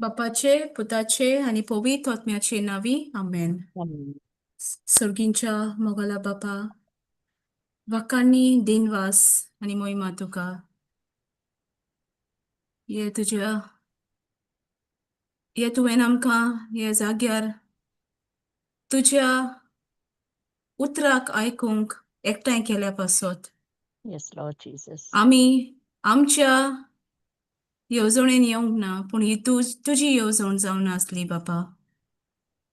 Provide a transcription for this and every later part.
बापाचे पुताचे आनी पवित्र आत्म्याचे नांवी आमेन. आमेन. सर्गींच्या मोगाला बापा, वाकांनी दिनवास आनी मोहिमा तुका. हे तुज्या हे तुवें आमकां हे जाग्यार तुज्या उतराक आयकूंक एकठांय केल्या पासत. Yes, Lord Jesus. आमी आमच्या येवजणेन येवंक ना, पूण ही तुजी येवजण जावन आसली बापा.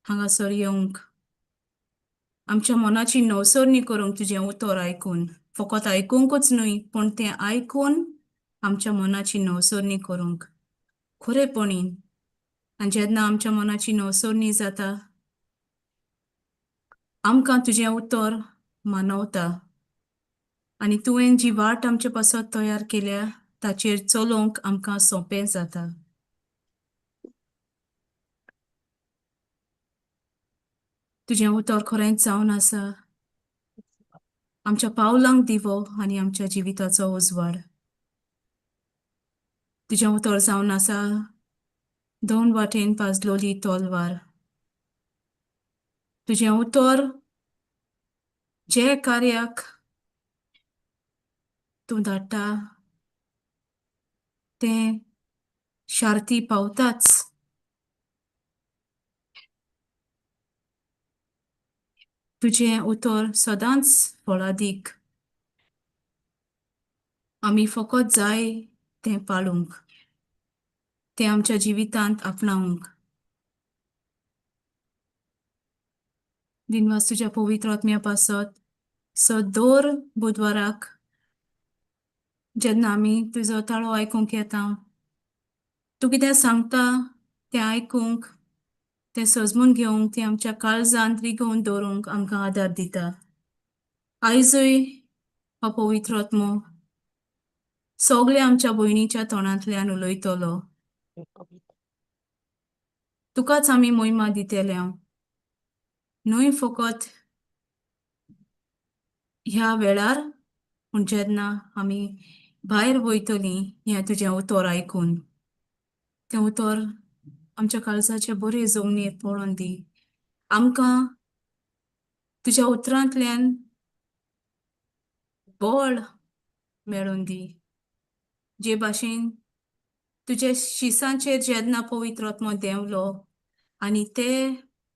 हांगासर येवंक आमच्या मनाची नवसरणी करूंक तुजें उतर आयकून, फकत आयकूंकच न्हय पूण तें आयकून आमच्या मनाची नवसरणी करूंक खरेपणी. आनी जेन्ना आमच्या मनाची नवसरणी जाता, आमकां तुजें उतर मानवता आनी तुवें जी वाट आमचे पासत तयार केल्या ताचेर चलोवंक आमकां सोंपें जाता. तुजें उतर खरेंच जावन आसा आमच्या पावलांक दिवो आनी आमच्या जिविताचो उजवाड. तुजें उतर जावन आसा दोन वाटेन पाजलोली तलवार. तुजें उतर जे कार्याक तूं धाडटा तें शार्ती पावताच. तुजें उतर सदांच फळादीक. आमी फकत जाय तें पाळूंक, तें आमच्या जिवितांत आपणावंक. दिनवास तुज्या पवित्र आत्म्या पासत. सो दर बुधवाराक जेन्ना आमी तुजो ताळो आयकूंक येता, तूं कितें सांगता तें आयकूंक, तें सजमून घेवंक, तें आमच्या काळजांत रिगोवन दवरूंक आमकां आदार दिता. आयजूय हो पवित्र आत्मो सगळे आमच्या भयणीच्या तोंडांतल्यान उलयतलो. तुकाच आमी मोहिमा दितले, न्हय फकत ह्या वेळार पूण जेन्ना आमी भायर वयतलीं हें तुजें उतर आयकून, तें उतर आमच्या काळजाचे बरे जमनीर पडोन दी. आमकां तुज्या उतरांतल्यान बळ मेळोन दी. जे भाशेन तुज्या शिसांचेर जेन्ना पवित्र आत्मो देंवलो आनी ते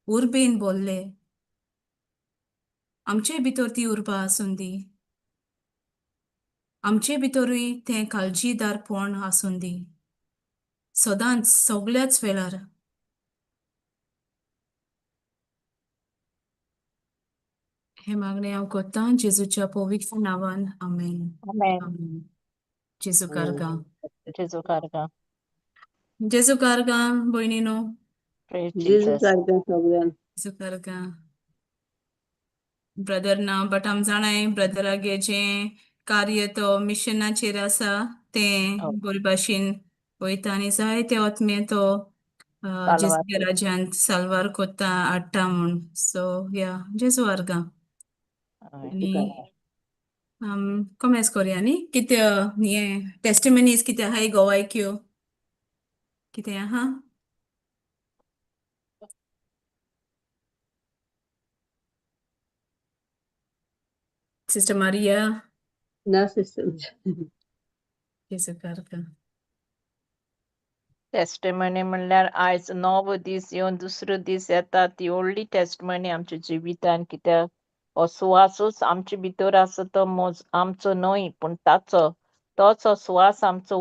उर्बेन बोल्ले, आमचे भितर ती उर्बा आसून दी. आमचे भितरूय तें काळजीदारपण आसून दी सदांच सगळ्याच वेळार. हें मागणें हांव करतां जेजूच्या पवित्र नांवान, आमेन. आमेन. आमेन. जेजू कारगा. जेजू कारगा. जेजू कारगा भयणीनो. Praise जेजू Jesus. सारकें सगळ्यांक. जेजू कारगा. ब्रदर ना बट आम जाणाय ब्रदरागे जें कार्य तो मिशनाचेर आसा तें हो. बरे भाशेन वयता आनी जायते आत्मे तो साल्वार जेजूच्या राज्यांत साल्वार कोत्ता हाडटा म्हूण. सो या, जेजू आर्गां. हय. आनी कोमेस कोरया न्ही, कितें हें टेस्टिमनीज कितें आहाय गोवायक्यो कितें आहा? Sister Maria. ना सिस्टर. जेजू कारगा. टेस्टिमनी म्हणल्यार आयज णव दीस येवन दुसरो दीस येता ती व्हडली टेस्टिमनी आमच्या जिवितान. कित्याक हो सुवासूच आमचे भितर आसा तो मोज आमचो न्हय पूण ताचो, तोच हो सुवास आमचो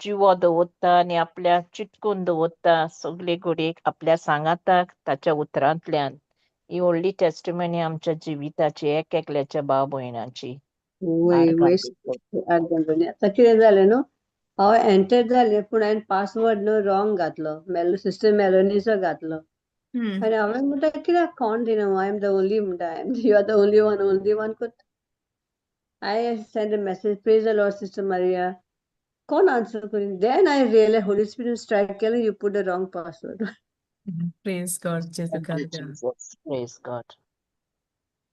जिवो दवरता आनी आपल्याक चिटकून दवरता सगळे घडयेक आपल्या सांगाताक ताच्या उतरांतल्यान. ही व्हडली टेस्टिमनी आमच्या जिविताची, एक एकल्याच्या भाव भयणाची. वय वय, आर्गां. आतां कितें जालें न्हू, हांव एंटर जालें पूण हांवें पासवर्ड न्हू रॉंग घातलो, मेलो सिस्टर मेलोनीचो घातलो. आनी हांवें म्हणटा कित्याक कोण दिना, I am the only म्हणटा, I am you are the only one, only one कोत. I send a message, praise the Lord sister Maria, कोण आन्सर करीन. Then I realize Holy Spirit strike केलें, you put the wrong password. Praise God. जेजू Thank you, Karga. Jesus. Praise God.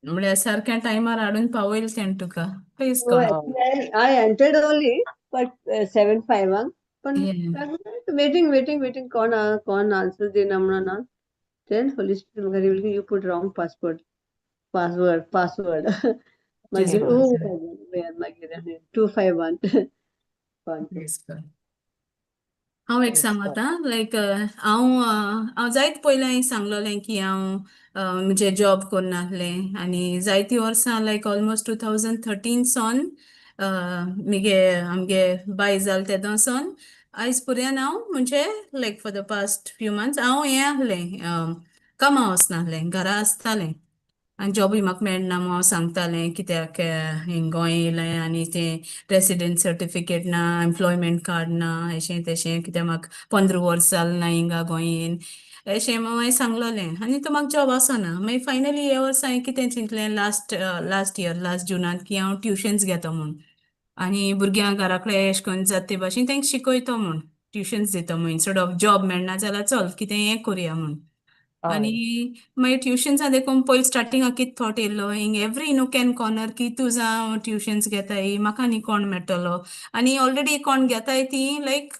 म्हळ्यार सारक्या टायमार हाडून पावयलें तेणें तुका. Praise God. I entered only but 7:05 पण वेटिंग वेटिंग वेटिंग, कोण कोण आन्सर दिना म्हणून ना. Then Holi spirit म्हाका reveal, you put wrong passport password password. मागीर ओ मागीर 251. हांव एक Praise सांग God. आतां, लायक हांव हांव जायत पयलें हांवें सांगलोलें की हांव म्हणजे जॉब करनासलें आनी जायतीं वर्सां, लायक ऑलमोस्ट 2013 सावन, मुगे आमगे बाय जाल तेदों सावन आयज पर्यंत हांव म्हणजे like for the past few months हांव हें आहलें, कामां वचनासलें, घरा आसतालें आनी जॉबूय म्हाका मेळना म्हूण हांव सांगतालें, कित्याक हिंग गोंय येयलें आनी तें रेसिडेंट सर्टिफिकेट ना, एम्प्लॉयमेंट कार्ड ना, अशें तशें, कित्याक म्हाका 15 वर्स जालें ना हिंगा गोंयेन, अशें म्हूण हांवें सांगलोलें आनी तो म्हाका जॉब आसना. मागीर फायनली हे वर्सा हांवें कितें चिंतलें, लास्ट लास्ट इयर, लास्ट जुनांत, की हांव ट्युशन्स घेता म्हूण आनी भुरग्यांक घरा कडेन अशें करून जाता ते भाशेन तांकां शिकयता म्हूण, ट्युशन्स दिता म्हूण. इन्स्टेड ऑफ जॉब मेळना जाल्यार चल कितें हें करुया म्हूण. हय. आनी मागीर ट्युशन्सा देखून पयलीं स्टार्टिंगाक कितें थॉट येयल्लो, हिंग एवरी नूक एंड कॉर्नर की तूं जावं ट्युशन्स घेताय, म्हाका आनी कोण मेळटलो? आनी ऑलरेडी कोण घेताय ती लायक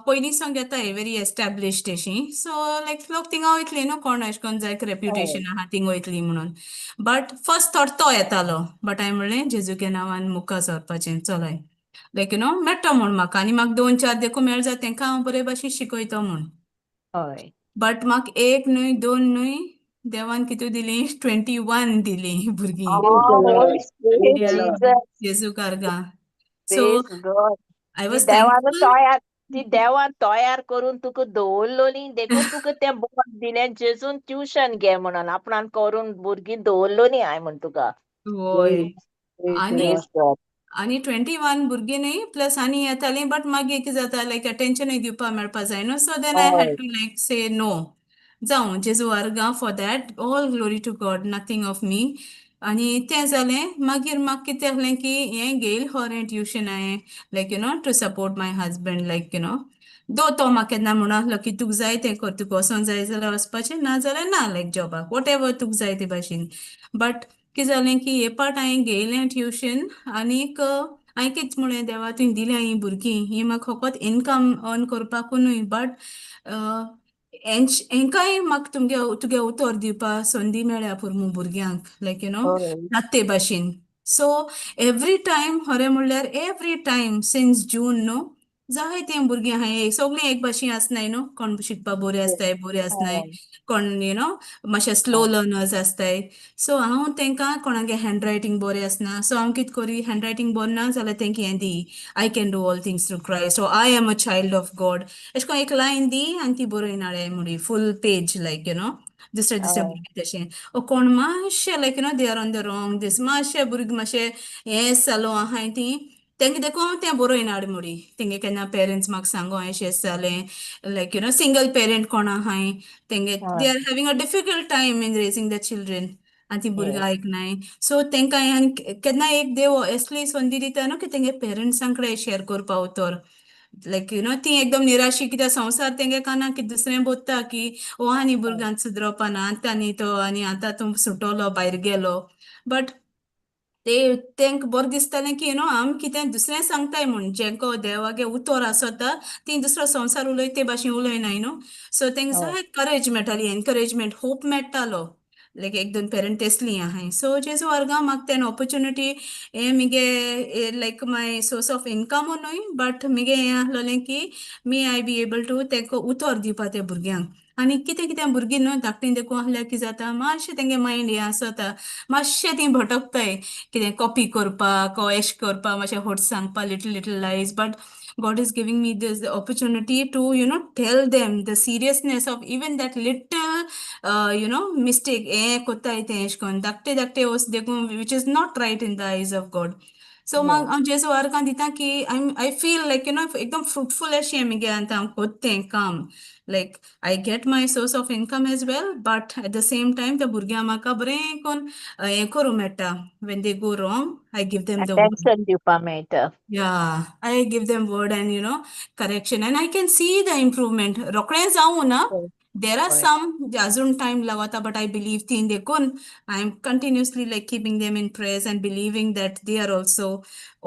पयलीं सावन घेताय, वेरी एस्टॅब्लिश्ड अशी. सो लायक लोक थिंगा वयतली न्हू, कोण अशें करून जायत रेप्युटेशन आहा थिंग वयतली म्हणून. बट फर्स्ट थॉट तो येतालो, बट हांवें म्हणलें, जेजूगे नांवान मुखार सरपाचें, चलय, लायक you know मेळटा म्हूण म्हाका आनी म्हाका दोन चार देखून मेळ जाता, तेंकां हांव बरे भाशेन शिकयतो म्हूण. बट म्हाका एक न्हय, दोन न्हय, देवान कितू दिली? 21 दिली भुरगीं. Oh, Holy Spirit, Jesus. जेजू कार्गा. So Praise God. I ती वॉज देवान थँकफूल. तयार, ती देवान तयार करून तुका दवरलोली, देखून तुका तें बोट दिलें, जेजून ट्युशन घे म्हणून आपणान करून भुरगीं दवरलोली हांवें म्हण तुका. वय, आनी Praise God. आनी 21 भुरगीं न्हय, प्लस आनी येतालीं, बट मागीर कितें जाता, लायक अटेन्शनूय दिवपा मेळपा जाय न्हू. So then I had to like say no. जावं, जेजू आर्गां, for that all glory to God, nothing of me. आनी तें जालें. मागीर म्हाका कितें आहलें की हें घेयल खरें ट्युशन हांवें like to support my husband, like though तो म्हाका केन्ना म्हणनासलो की तुका जाय तें कर, तुका वचोंक जाय जाल्यार वचपाचें, ना जाल्यार ना, लायक जॉबाक, what ever तुका जाय ते भाशेन. बट कितें जालें की हे पाट हांवें घेयलें ट्युशन आनीक हांवें कितें म्हणलें, देवा, तुवें दिल्या हीं भुरगीं, ही म्हाका फकत इनकम अर्न करपाकू न्हय, बट हेंकांय म्हाका तुमगे तुगे उतर दिवपा संदी मेळ्ळ्या पुरो भुरग्यांक, लायक you know जाता ते भाशेन. सो एवरी टायम, खरें म्हणल्यार एवरी टायम सिन्स जून न्हू, जाय तें भुरगीं आहाय, सगळीं एक भाशेन आसनाय न्हू, कोण शिकपाक बरी आसताय, बरी आसनाय, कोण you know मातशे स्लो लर्नर्स आसताय. सो हांव तांकां, कोणागे हँड रायटींग बरें आसना, सो हांव कितें करी, हँड रायटींग बरें ना जाल्यार तेंकां हें दी, "I can do all things through Christ", so "I am a child of God", अशें करून एक लायन दी आनी ती बरोवन हाडे मुडी full page, like you know दुसरे दुसरे भुरगे तशें. ओ कोण मातशे like they are on the wrong this, मातशे भुरगे मातशे हें जालो आहाय ती, तेंका देखून हांव तें बरोवन हाड मुडी. तेंगे केन्ना पेरंट्स म्हाका सांगो अशें जालें, like single parent कोण आहाय, तेंगे they are having a difficult time in raising the children आनी ती भुरगीं आयकनाय. सो तेंकां आनी केन्ना एक देव असली संदी दिता न्हू की तेंगे पेरंट्सां कडेन शेअर करपा उतर, लायक you know ती एकदम निराशी, कित्याक संवसार तेंगे काना की दुसरें बोत्ता की ओ आनी भुरग्यांक सुदरोवपा ना आतां आनी तो आनी आतां तूं सुटोलो, भायर गेलो. बट ते तेंक बरें दिसतालें की you know आमी कितें दुसरें सांगताय म्हूण, जेंको देवागे उतर आसता ती दुसरो संवसार उलयता ते भाशेन उलयनाय न्हू. सो तेंका जायत करेज मेळटाली, एनकरेजमेंट, होप मेळटालो. लायक एक दोन पेरंट तेसली आहाय. सो जेजू वर्गा म्हाका तेन्ना ऑपॉर्च्युनिटी हे मुगे like my source of income न्हय, बट मुगे हें आहलोलें की may I be able to तेंका उतर दिवपा त्या भुरग्यांक. आनी कितें कितें भुरगीं न्हू धाकटीं देखून आहल्यार कितें जाता, मातशें तेंगे मायंड हें आसता, मातशें तीं भटकताय, कितें कॉपी करपाक ओ एश करपाक, मातशें फट सांगपा, little little lies. But God is giving me this opportunity to, tell them the seriousness of even that little, mistake. हें कोत्ताय तें एश कोन्न धाकटे धाकटे वस्त देखून, which is not right in the eyes of God. So म्हाका हांव जेजू आर्गां दिता की I feel like एकदम फ्रुटफूल अशें मुगे आतां हांव कोत्ता तें काम. Like I get my source of income as well, but at the same time त्या भुरग्यांक म्हाका बरें कोन्न हें करूं मेळटा. When they go wrong, I give them the word. Attention दिवपा मेळटा. Yeah, I give them word and correction, and I can see the improvement. रोखडें जावं ना, There are हय. सम जे अजून टायम लागता, बट I believe ती देखून I am continuously like keeping them in prayers and believing that they are also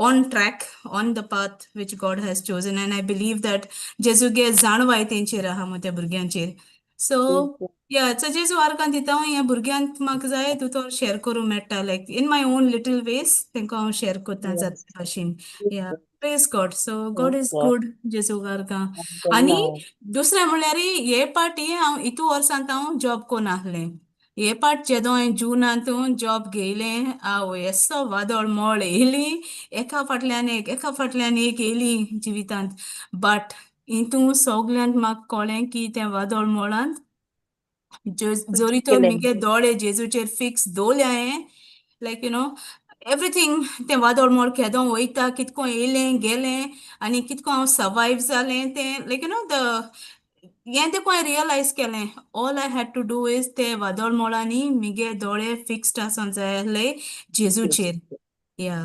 on track, on the path which God has chosen. And I believe that जेजूगे जाणवाय तेंचेर आहा मग त्या भुरग्यांचेर. So या, so जेजू आर्गां दिता हांव ह्या भुरग्यांक म्हाका जाय तूं शेअर करूं मेळटा, like in my own little ways तेंकां हांव शेअर करता जाता भाशेन. Yeah, praise God. So God is good. जेजू आर्गां. आनी दुसरें म्हणल्यार हे पाटी हांव इतू वर्सांत हांव जॉब कोन्न आहलें. हे पाट जेदो हांवें जुनांत जॉब घेयलें, आवय, येसो वादळ मोळ येयली, एका फाटल्यान एक, एका फाटल्यान एक येयली जिवितांत. बट हितू सगल्यांत म्हाका कळ्ळें की तें वादळ मोळांत जोरी तर केलें. मुगे दोळे जेजूचेर फिक्स दवरले हांवें, लायक you know everything, तें वादळ मोळ केदो वयता, कितको येयलें गेलें आनी कितको हांव सर्वायव जालें तें, लायक you know the हें तें हांवें रियलायज केलें, all I had to do is ते वादळ मोळांनी मुगे दोळे फिक्स्ड आसूंक जाय आसले जेजूचेर. या,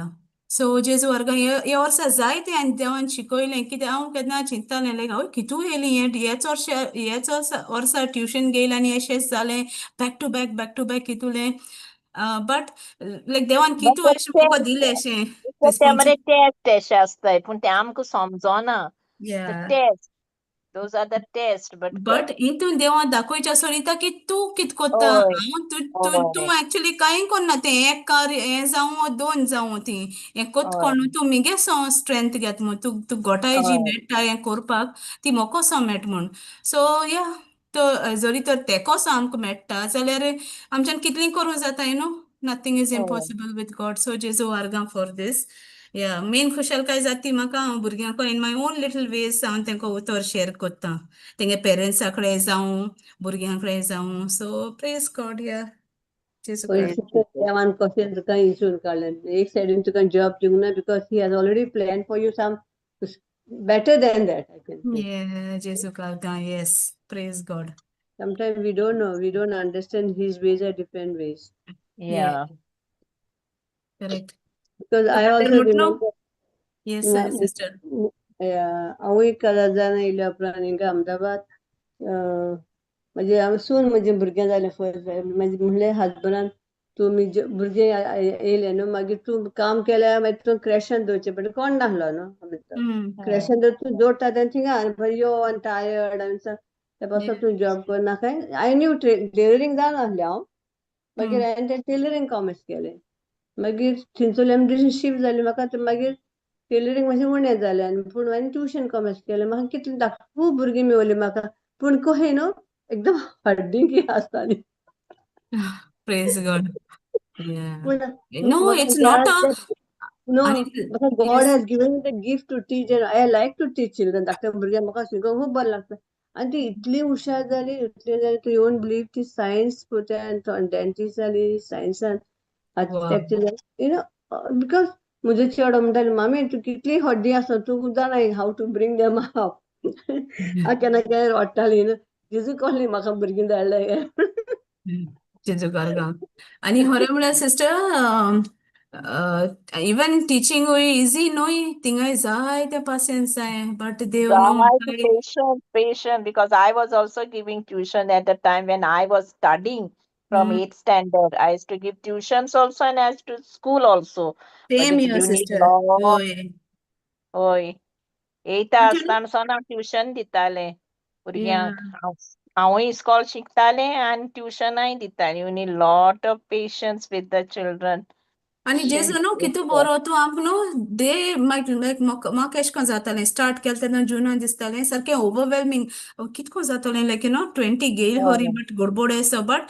सो जेजू वर्गां हे वर्सा जायते आनी देवान शिकयलें. कित्याक हांव केन्ना चिंततालें, लायक हांव कितू येयलीं हें हेच वर्सा, हेच वर्सा ट्युशन घेयलें आनी अशेंच जालें, back to back, back to back कितुलें. बट लायक देवान कितू अशें म्हाका दिलें अशें. ते मरे टेस्ट अशें आसताय, पूण ते आमकां समजना. Test, those are the test, but but हितून देवान दाखोवचें सोडिता की तूं कित कोत्ता. हांव तूं तूं तूं एक्चुली कांय कोन्ना, तें एक कार हें जावं, दोन जावं, ती हें कोत कोण तूं मुगे सो स्ट्रेंथ घेत म्हूण तूं तूं गोठाय जी मेळटा हें करपाक ती मोकोसो मेळटा म्हूण. सो या, तो जरी तर तेकोसो आमकां मेळटा जाल्यार आमच्यान कितलीं करूं जाता, nothing is impossible with God. So जेजू आर्गां फॉर these. या, मेन खुशालकाय जाता ती म्हाका हांव भुरग्यांक in my own little ways हांव तेंकां उतर शेअर करता, तेंगे पेरंट्सा कडेन जावं, भुरग्यां कडेन जावं. सो प्रेज गॉड. या, जेजू. देवान कशें तुका हिसून काडलें, एक सायडीन तुका जॉब दिवंक ना, because he has already plan for you some better than that, I can say. Yeah, जेजू आर्गां. Yes, praise God. Sometimes we don't know, we don't understand his ways are different ways. Correct. Because I also remember. Yes, sister. Yeah, हांवूय Kazan येयल्या उपरांत हिंगा अहमदाबाद, म्हणजे हांव सून म्हजें भुरगें जालें फर्स्ट. मागीर म्हणलें हजबंडान, तूं भुरगें येयलें न्हू, मागीर तूं काम केल्यार मागीर तूं क्रॅशान दवरचें पडटा. कोण नासलो न्हू क्रॅशान, दवर तूं जोडटा तेन्ना थिंगा आनी यो आनी टायर्ड आनी ते पासून तूं जॉब करनाका. I knew tailoring जावन आसलें हांव. मागीर हांवें तें टेलरींग कॉमर्स केलें. मागीर थंयसरल्यान आमी शिफ्ट जाली म्हाका, मागीर टेलरींग मातशें उणें जालें आनी पूण हांवें ट्युशन कॉमर्स केलें. म्हाका कितलीं खूब भुरगीं मेवलीं म्हाका, पूण कहें न्हू एकदम हड्डी आसताली. Praise God. पूण No, it's not a No, म्हाका God has given the gift to teach and I like to teach children. धाकट्या भुरग्यांक म्हाका शिकोवंक खूब बरें लागता. आनी ती इतली हुशार जाली, इतली जाली, तूं you won't believe, ती सायन्स डेंटिस्ट जाली सायन्सान, architecture, because म्हजो चेडो म्हणटाले, मामी, तूं कितली हड्डी आसा, तूं जाणा how to bring them up. हांव केन्ना केन्ना रडटाली न्हू, जेजू कसली म्हाका भुरगीं धाडल्या. जेजू आर्गां. आनी खरें म्हळ्यार सिस्टर, इवन टिचींगूय इजी न्हय, थिंगाय जायते पासियेंस जाय, बट देव न्हू. Right, patience, patience, because I was also giving tuition at the time when I was studying from eighth standard. I used to give tuitions also and I used to school also. But same it's here you need sister. Lot. हय. हय, एथा आसतना सावन हांव tuition दितालें भुरग्यांक. हांव हांवूय इस्कॉल शिकतालें आनी ट्युशनाय दितालें. You need lot of patience with the children. आनी जेजू न्हू कितू बरो तूं आमकां न्हू डे मागीर म्हाका एशें कोन्न जातालें, स्टार्ट केलें तेन्ना जुनान दिसतालें सारकें ओवरवेल्मिंग, कितको जातलें, लायक 20 घेयल खरी, बट गडबड आसा. बट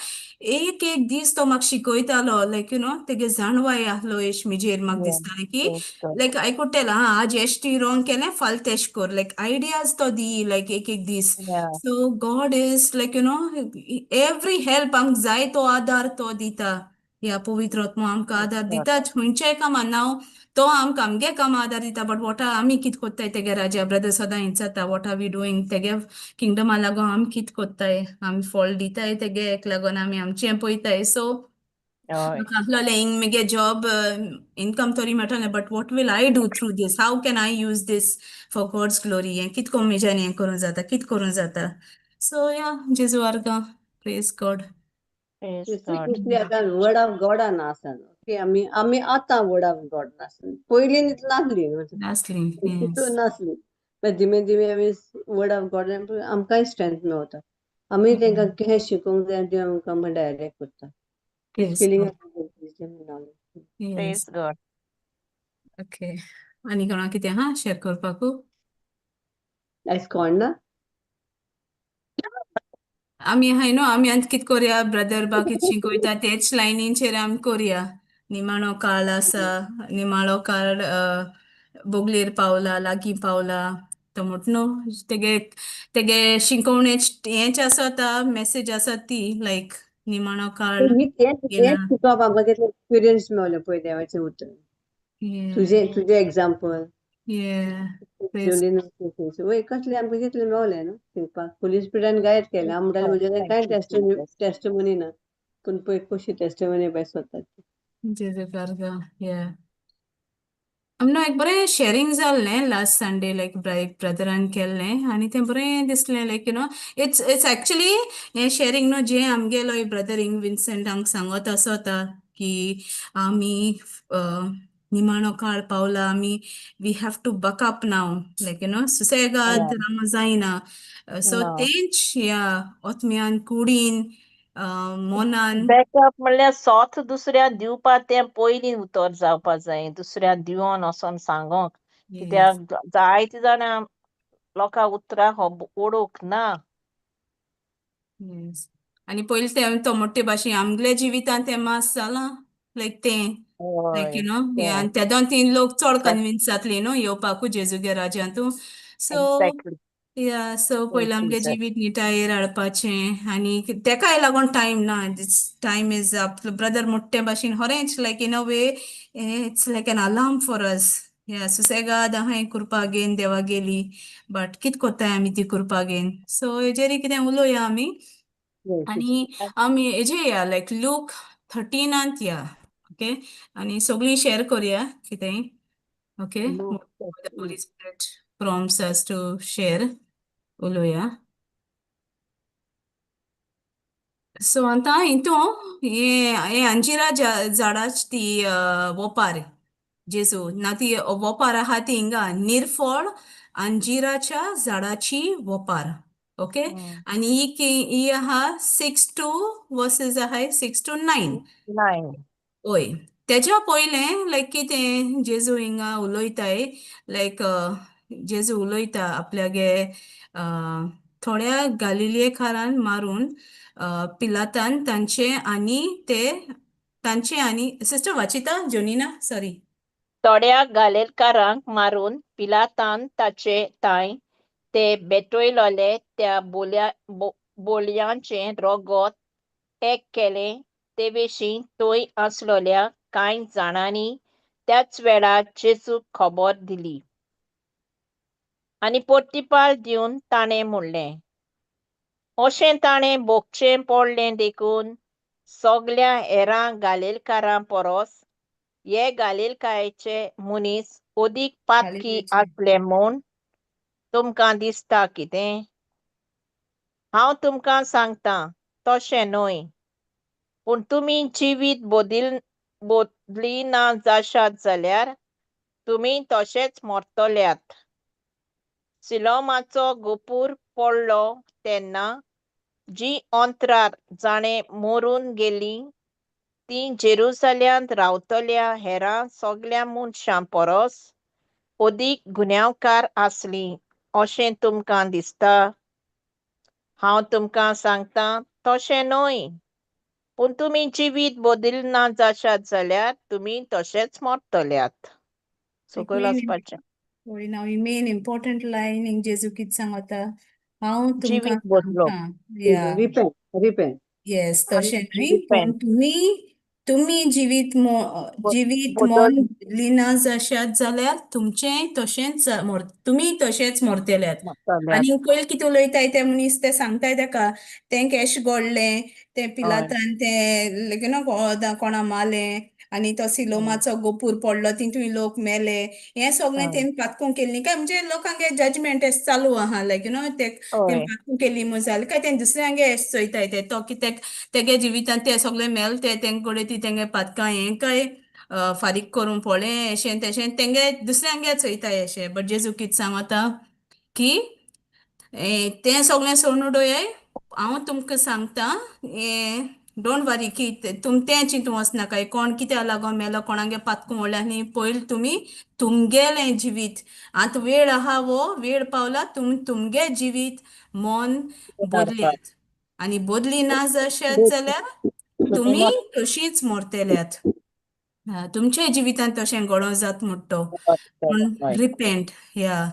एक एक दीस तो म्हाका शिकयतालो, लायक you know तेगे जाणवाय आहलो एश म्हजेर. म्हाका दिसतालें की लायक I could tell, आं, आज एश ती रॉंग केलें, फाल्यां तेश कर, लायक आयडियाज तो दी लायक एक एक दीस. So God is like every help, आमकां जाय तो आदार तो दिता. ह्या पवित्र आत्मो आमकां आदार दिताच खंयच्याय कामान. नाव तो आमकां आमगे कामां आदार दिता, बट what आमी कित कोत्ताय तेगे राज्या? ब्रदर सदां विचारता, what are we doing? तेगे किंगडमा लागून आमी कित कोत्ताय? आमी फळ दिताय तेगे एक लागून आमी आमचें पळयताय? सो म्हाका आसलोलें हिंग मुगे जॉब, इनकम तरी मेळटलें, but what will I do through this? How can I use this for God's glory? हें कित कोन्न म्हज्यान हें करूं जाता, कित करूं जाता? सो या जेजू आर्गां. Praise God. Praise God. तितली आतां वर्ड ऑफ गॉडान आसा न्हू की आमी आमी आतां वर्ड ऑफ गॉड आसा, पयलीं नासली न्हू. नासली. तितून येस. नासली. मागीर धीमे धीमे आमी वर्ड ऑफ गॉड आमकांय स्ट्रेंथ मेवता. आमी तांकां कितें शिकोवंक जाय तें आमकां डायरेक्ट करता. Feeling. Yes. Praise God. Okay, आनी कोणा कितें आहा शेअर करपाकू? आयज कोण ना. आमी आहाय न्हू, आमी आतां कित कोरया, ब्रदर बाकी शिकयता तेच लायनीचेर आमी कोरया. निमाणो काळ आसा, निमाणो काळ बोगलेर पावला, लागीं पावला. तो म्हट न्हू तेगे तेगे शिकोवणेच हेंच आसता, मेसेज आसा ती लायक निमाणो काळ ही तेंच येना. तेंच शिकप आमकां तितलें एक्सपिरियन्स मेवलें पळय देवाचें उतर. तुजें तुजें एग्जाम्पल. प्रेज. वय कसलें आमकां कितलें मेवलें न्हू शिकपाक. होली स्पिरिटान गायड केलें. हांव म्हणटालें म्हजें कांय Thank you, Jesus. Testimony ना, पूण पळय कशी टेस्टिमनी बाय स्वताची. जेजू आर्गां. या, आमकां एक बरें शेरींग जाल्लें लास्ट संडे, लायक ब्रदरान केल्लें आनी तें बरें दिसलें. Like it's actually हें शेरींग न्हू जें आमगेलो ब्रदर इंग विन्सेंट आमकां सांगत आसता की आमी निमाणो काळ पावला, आमी we have to buck up now, like सुसेगाद रावंक जायना. सो ना. तेंच ह्या आत्म्यान, कुडीन, मनान. बॅकअप म्हणल्यार सोत दुसऱ्या दिवपा तें पयलीं उतर जावपा जाय, दुसऱ्या दिवन वचोन सांगोंक. कित्याक जायते जाणां लोकां उतरां ओडूंक ना. येस, आनी पयलीं तें तो मोठे भाशेन आमगेल्या जिवितांत तें मास जालां, लायक तें लायक आनी तेदोन ती लोक चड कन्विन्स जातली न्हू येवपाकू जेजूगे राज्यांतू. सो या, सो पयलीं आमगे जिवीत निटायेर हाडपाचें आनी तेकाय लागून टायम ना. This time is up. Brother मोठे भाशेन खरेंच like in a way it's like an alarm for us. या, सुसेगाद आहाय कुरपा घेन देवा गेली, बट कित कोत्ताय आमी ती कुरपा घेन? सो हेजेर कितें उलोवया आमी. आनी आमी हेजे या, लायक लूक 13आंत या. ओके, आनी सगळीं शेअर करुया कितेंय. Okay, the Holy Spirit prompts us to share, उलोवया. सो आतां हितू हे हे अंजिरा झाडाची ती वोपार जेजू ना, ती वोपार आहा ती हिंगा, निर्फळ अंजिराच्या झाडाची वोपार. ओके, आनी ही ही आहा 6 टू वर्सेस आहाय 6 टू 9. 9. ओय, तेज्या पयलें लायक कितें जेजू हिंगा उलयताय, लायक जेजू उलयता आपल्यागे थोड्या गालिलेकारान मारून पिलातान तांचे आनी ते तांचे आनी सिस्टर वाचिता जोनिना, सॉरी. थोड्या गालेलकारांक मारून पिलातान ताचे तांय ते बेटयलोले त्या बोल्या बोलयांचें रगत एक केलें. ते विशीं थंय आसलोल्या कांय जाणांनी त्याच वेळार जेजूक खबर दिली आनी पोर्तिपाल दिवन ताणें म्हणलें, अशें ताणें भोगचें पडलें देखून सगल्या हेरां गालेलकारां परस हे गालेलकायचे मनीस अदीक पातकी गालिलेचे. आसले म्हूण तुमकां दिसता कितें? हांव तुमकां सांगता, तशें न्हय, पूण तुमी जिवीत बदल बदलिना जाशात जाल्यार तुमी तशेंच मरतल्यात. सिलोमाचो गोपूर पडलो तेन्ना जी अंतरार जाणें मरून गेलीं तीं जेरुसल्यांत रावतल्या हेरां सगल्या मनशां परस अदीक गुन्यांवकार आसलीं अशें तुमकां दिसता? हांव तुमकां सांगता, तशें न्हय, पूण तुमी जिवीत बदलना जाशात जाल्यार तुमी तशेंच मरतल्यात. सकयल वचपाचें. वय, नाव ही मेन इम्पॉर्टंट लायन. जेजू कित सांगता? हांव तुमकां जिवीत बदलप. सांगता, या. Repent, repent. Yes, आनी तशें न्हय, पूण रिपेंट. तुमी तुमी जिवीत बदल मन बदलिना जाशात जाल्यार तुमचें तशेंच तुमी तशेंच मरतल्यात. मरतल्यात. आनी पयलीं कितें उलयताय ते मनीस, ते सांगताय तेका तें कॅश गोडलें तें पिलातान तें लायक कोणा मारलें. आनी तो सिलोमाचो गोपूर पडलो तितूंय लोक मेले. हें सगळें हय तेमी पातकूं केल्लीं काय म्हणजे लोकांगे जजमेंट एश चालू आहा, लायक you know ते तेमी हय पातकूं केली म्हूण जालें काय तें दुसऱ्यांगे एश चोयताय ते तो कित्याक तेगे जिवितांत ते सगळे मेल ते तेंगे कडेन ती तेंगे पातकां हें काय फारीक करूंक पडलें एशें तेशें तेंगे दुसऱ्यांगे चोयताय एशें. बट जेजू कितें सांगता की तें सगळें सोडून उडयाय, हांव तुमकां सांगता हें don't वरी की तुम तें चिंतूं वचनाकाय कोण कित्या लागोन मेलो कोणागे पातकूं व्हडलें न्ही, पयलीं तुमी तुमगेलें जिवीत आतां वेळ आहा वो वेळ पावला तुम तुमगे जिवीत मन सुदारपाक बदल्यात आनी बदली ना जाशात जाल्यार तुमी तुमी तशींच मरतल्यात. तुमच्या जिवितांत तशें घडोवंक जात म्हणटो पूण हय रिपेंट ह्या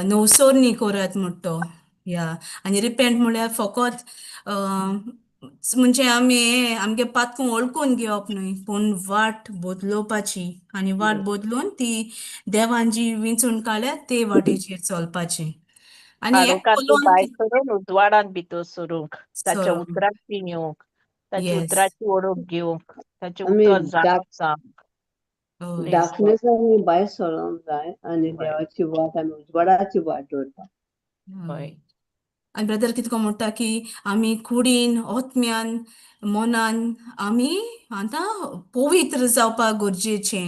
नवसोरणी करात म्हणटो ह्या. आनी रिपेंट म्हळ्यार फकत म्हणजे आमी आमगे पातकूं वळखून घेवप न्हय पूण वाट बदलोवपाची आनी वाट बदलून ती देवान जी विंचून काडल्या ते वाटेचेर चलपाची आनी एक काळोखांतून पळोवन भायर सरून उजवाडांत भितर सरूंक, ताच्या सर उतराची येवंक, ताच्या येस उतराची ओळख घेवंक, ताचें आमी उतर जाणून जावंक. हय Praise God. Darkness आमी भायर सरोंक जाय आनी हय देवाची वाट आमी उजवाडाची वाट दवरता. हय हय. आनी ब्रदर कितको म्हणटा की आमी कुडीन आत्म्यान मनान आमी आतां पवित्र जावपाक गरजेचें.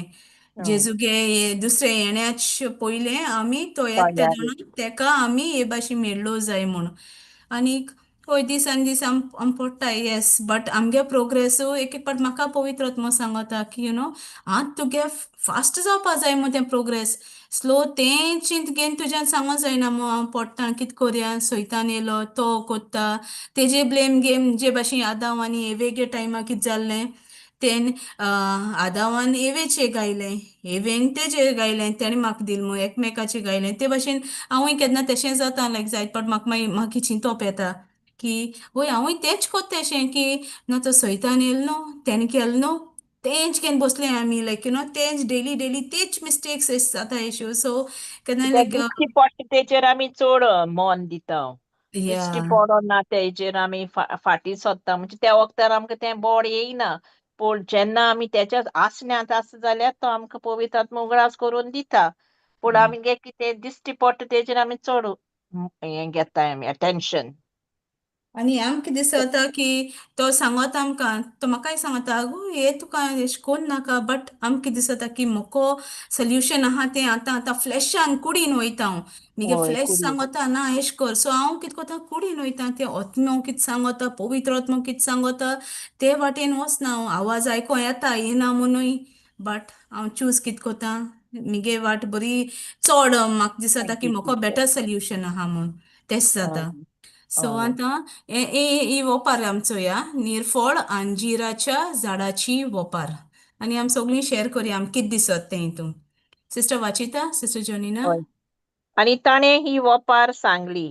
हय जेजूगे हे दुसरे येण्याच पयलें आमी तो येता तयारी तेदोना तेका आमी हे भाशेन मेळ्ळो जाय म्हूण. आनीक हय दिसान दीस आम पडटा येस बट आमगे प्रोग्रेस एक एक पाट म्हाका पवित्र आत्मो सांगता की you know आतां तुगे फास्ट जावपा जाय मू तें प्रोग्रेस स्लो तें चिंत घेवन तुज्यान सांगो जायना मू हांव पडटा कित कोरया सैतान येयलो तो कोत्ता तेजे ब्लेम गेम जे भाशेन आदांव आनी एवेगे टायमार कित जाल्लें तेन आदावान एवेचें गायलें एवेन तेजेर गायलें तेणें म्हाका दिल मू एकमेकाचें गायलें ते भाशेन हांवूय केन्ना तशें जाता लायक जायत पाट म्हाका मागीर म्हाका चिंतप येता की वय हांवूय तेंच कोत्ता अशें की ना तो सैतान येयलो न्हू तेणें केलें न्हू तेंच घेवन बसलें आमी लायक you know तेंच डेली डेली तेच मिस्टेक्स अशें जाता अश्यो सो केन्ना कित्याक लायक दिश्टी पडटा तेचेर आमी चड मन दिता. या दिश्टी पडना तेजेर आमी फाटीं सरता म्हणजे त्या वखदार आमकां तें बोड येयना पूण जेन्ना आमी तेच्या आसण्यांत आसा जाल्यार तो आमकां पवित्र आत्मो उगडास करून दिता. पूण आमगे कितें दिश्टी पडटा तेजेर आमी चड हें घेता आमी अटेन्शन. आनी आमकां दिसता की तो सांगता आमकां तो म्हाकाय सांगता आगो हें तुका एशें कोन्न नाका बट आमकां दिसता की म्होको सोल्युशन आहा तें आतां आतां फ्लॅशान कुडीन वयता हांव मुगे हय फ्लॅश कुडीन सांगता ना एशें कर सो हांव कितें कोता कुडीन वयता तें आत्मो कितें सांगता पवित्र आत्मो कितें सांगता ते वाटेन वचना हांव आवाज आयको येता येना म्हुणूय बट हांव चूज कितें कोता मुगे वाट बरी चड म्हाका दिसता की म्होको बेटर सोल्युशन आहा म्हूण तेश जाता. सो हय आतां ही वोपार आमचो ह्या निरफळ अंजिराच्या झाडाची वोपार आनी आमी सगळीं शेअर करया आमकां कितें दिसत तें हितून. सिस्टर वाचिता सिस्टर जोनिना. हय आनी ताणें ही वपार सांगली,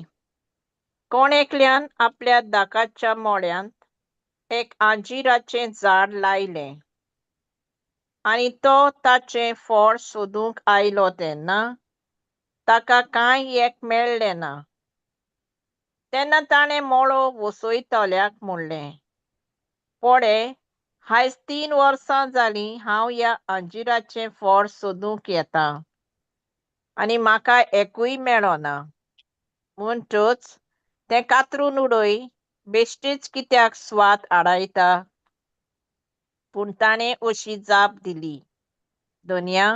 कोण एकल्यान आपल्या दाकाच्या मोळ्यांत एक आंजिराचें झाड लायलें आनी तो ताचें फळ सोदूंक आयलो तेन्ना ताका कांय एक मेळ्ळें ना. तेन्ना ताणें मळो वसयतल्याक म्हणलें, पळे आयज 3 वर्सां जालीं हांव ह्या अंजिराचें फळ सोदूंक येता आनी म्हाका एकूय मेळना. म्हणटच तें कातरून उडय, बेश्टीच कित्याक स्वाद आडायता? पूण ताणें अशी जाप दिली, धनया,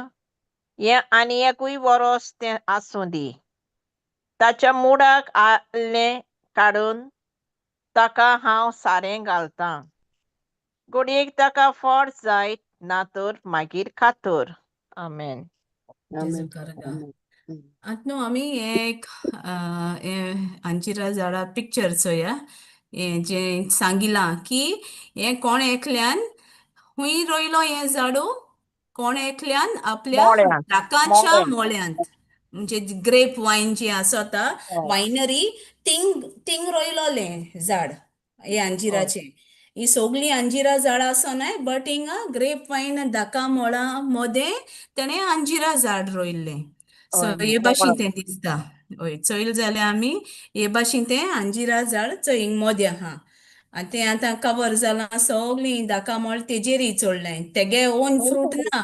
हें आनी एकूय वरोस तें आसूं दी. ताच्या मुडाक आल्लें काडून ताका हांव सारें घालतां. घडयेक ताका फळ जायत ना तर मागीर खातर. आमेन. जेजू आमेन. करगा. आमेन. आतां न्हू आमी एक हें अंजिरा झाडा पिक्चर चोया हें जें सांगिलां की हें कोण एकल्यान हुंय रोयलो हें झाडू कोण एकल्यान आपल्या मोळ्यांत दाकाच्या मोळ्यांत मोळ्यांत म्हणजे ग्रेप वायन जी आसता हय वायनरी थिंग थिंग रोयलोलें झाड हे हय अंजिराचें. ही सगळीं अंजिरा झाडां आसनाय बट हिंगा ग्रेप वायन दाका मोळा मोदें तेणें अंजिरा झाड रोयल्लें. सो हय हे भाशेन मोळो तें दिसता. हय चोयल जाल्यार आमी हे भाशेन तें अंजिरा झाड चोय हिंग मोदें आहा. आनी तें आतां कवर जालां सगळीं दाका मोळ तेजेरय चोडलें तेगे ओन फ्रूट ना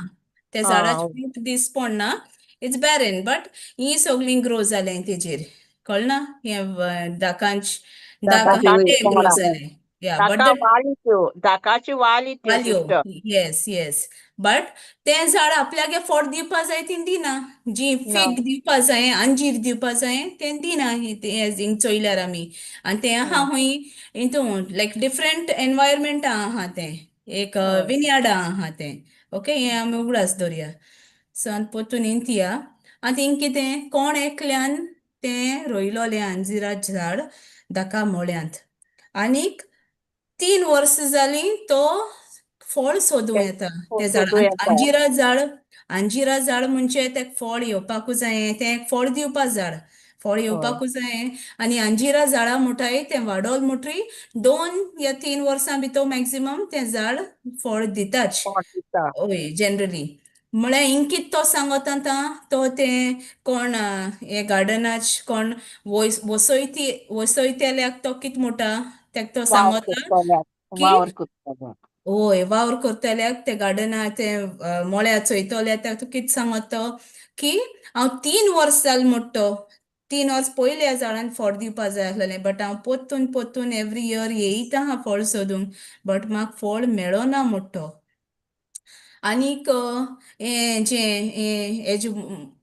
ते झाडाचे फ्रूट दीस पडना it's बॅरन बट ही सगळीं ग्रो जालें तेजेर कळना हें दाकांच दाक आहा दाकाची ते ग्रो झाडां जालें या बट दाका the वाली त्यो दाकाची वाली त्यो वाल्यो सिस्टर. येस येस बट तें झाड आपल्यागे फळ दिवपा जाय ती दिना जी ना. फीग दिवपा जाय अंजीर दिवपा जाय तें दिना हिंग चोयल्यार आमी आनी तें आहा हुंय हितून लायक डिफरंट एनवायरमेंटा आहा तें एक हय. विनयार्डा आहा तें ओके हें आमी उगडास दवरया सो आनी पोतून इंतिया आनी थिंग कितें कोण एकल्यान तें रोयलोलें अंजिराचें झाड दाका मोळ्यांत आनीक 3 वर्सां जालीं तो फळ सोदूं येता तें झाड सोदूं येता. अंजिरा झाड अंजिरा झाड म्हणजे तेका फळ येवपाकूच जायें तें एक फळ दिवपा झाड फळ हय. येवपाकूच जायें आनी अंजिरा झाडां म्हणटाय तें वाडोल म्हणटरी 2 या 3 वर्सां भितर मॅक्झिमम तें झाड फळ दिताच. फळ दिता. हय जनरली म्हळ्यार हिंग कित तो सांगता आतां तो तें कोण हे गार्डनाच कोण वोयस वसयती वसयतल्याक तो कित म्हणटा तेका तो वावर सांगता करतल्याक की वावर करतल्याक. हय वावर करतल्याक ते गार्डना ते मळ्या चोयतल्या तेका तूं कित सांगता तो की हांव 3 वर्स जाल म्हणटा तो 3 वर्स पयलीं ह्या झाडान फळ दिवपा जाय आसलेलें बट हांव पोत्तून पोत्तून एवरी इयर येयता आहा फळ सोदूंक बट म्हाका फळ मेळना म्हणटा तो. आनीक हें जें हें हेजें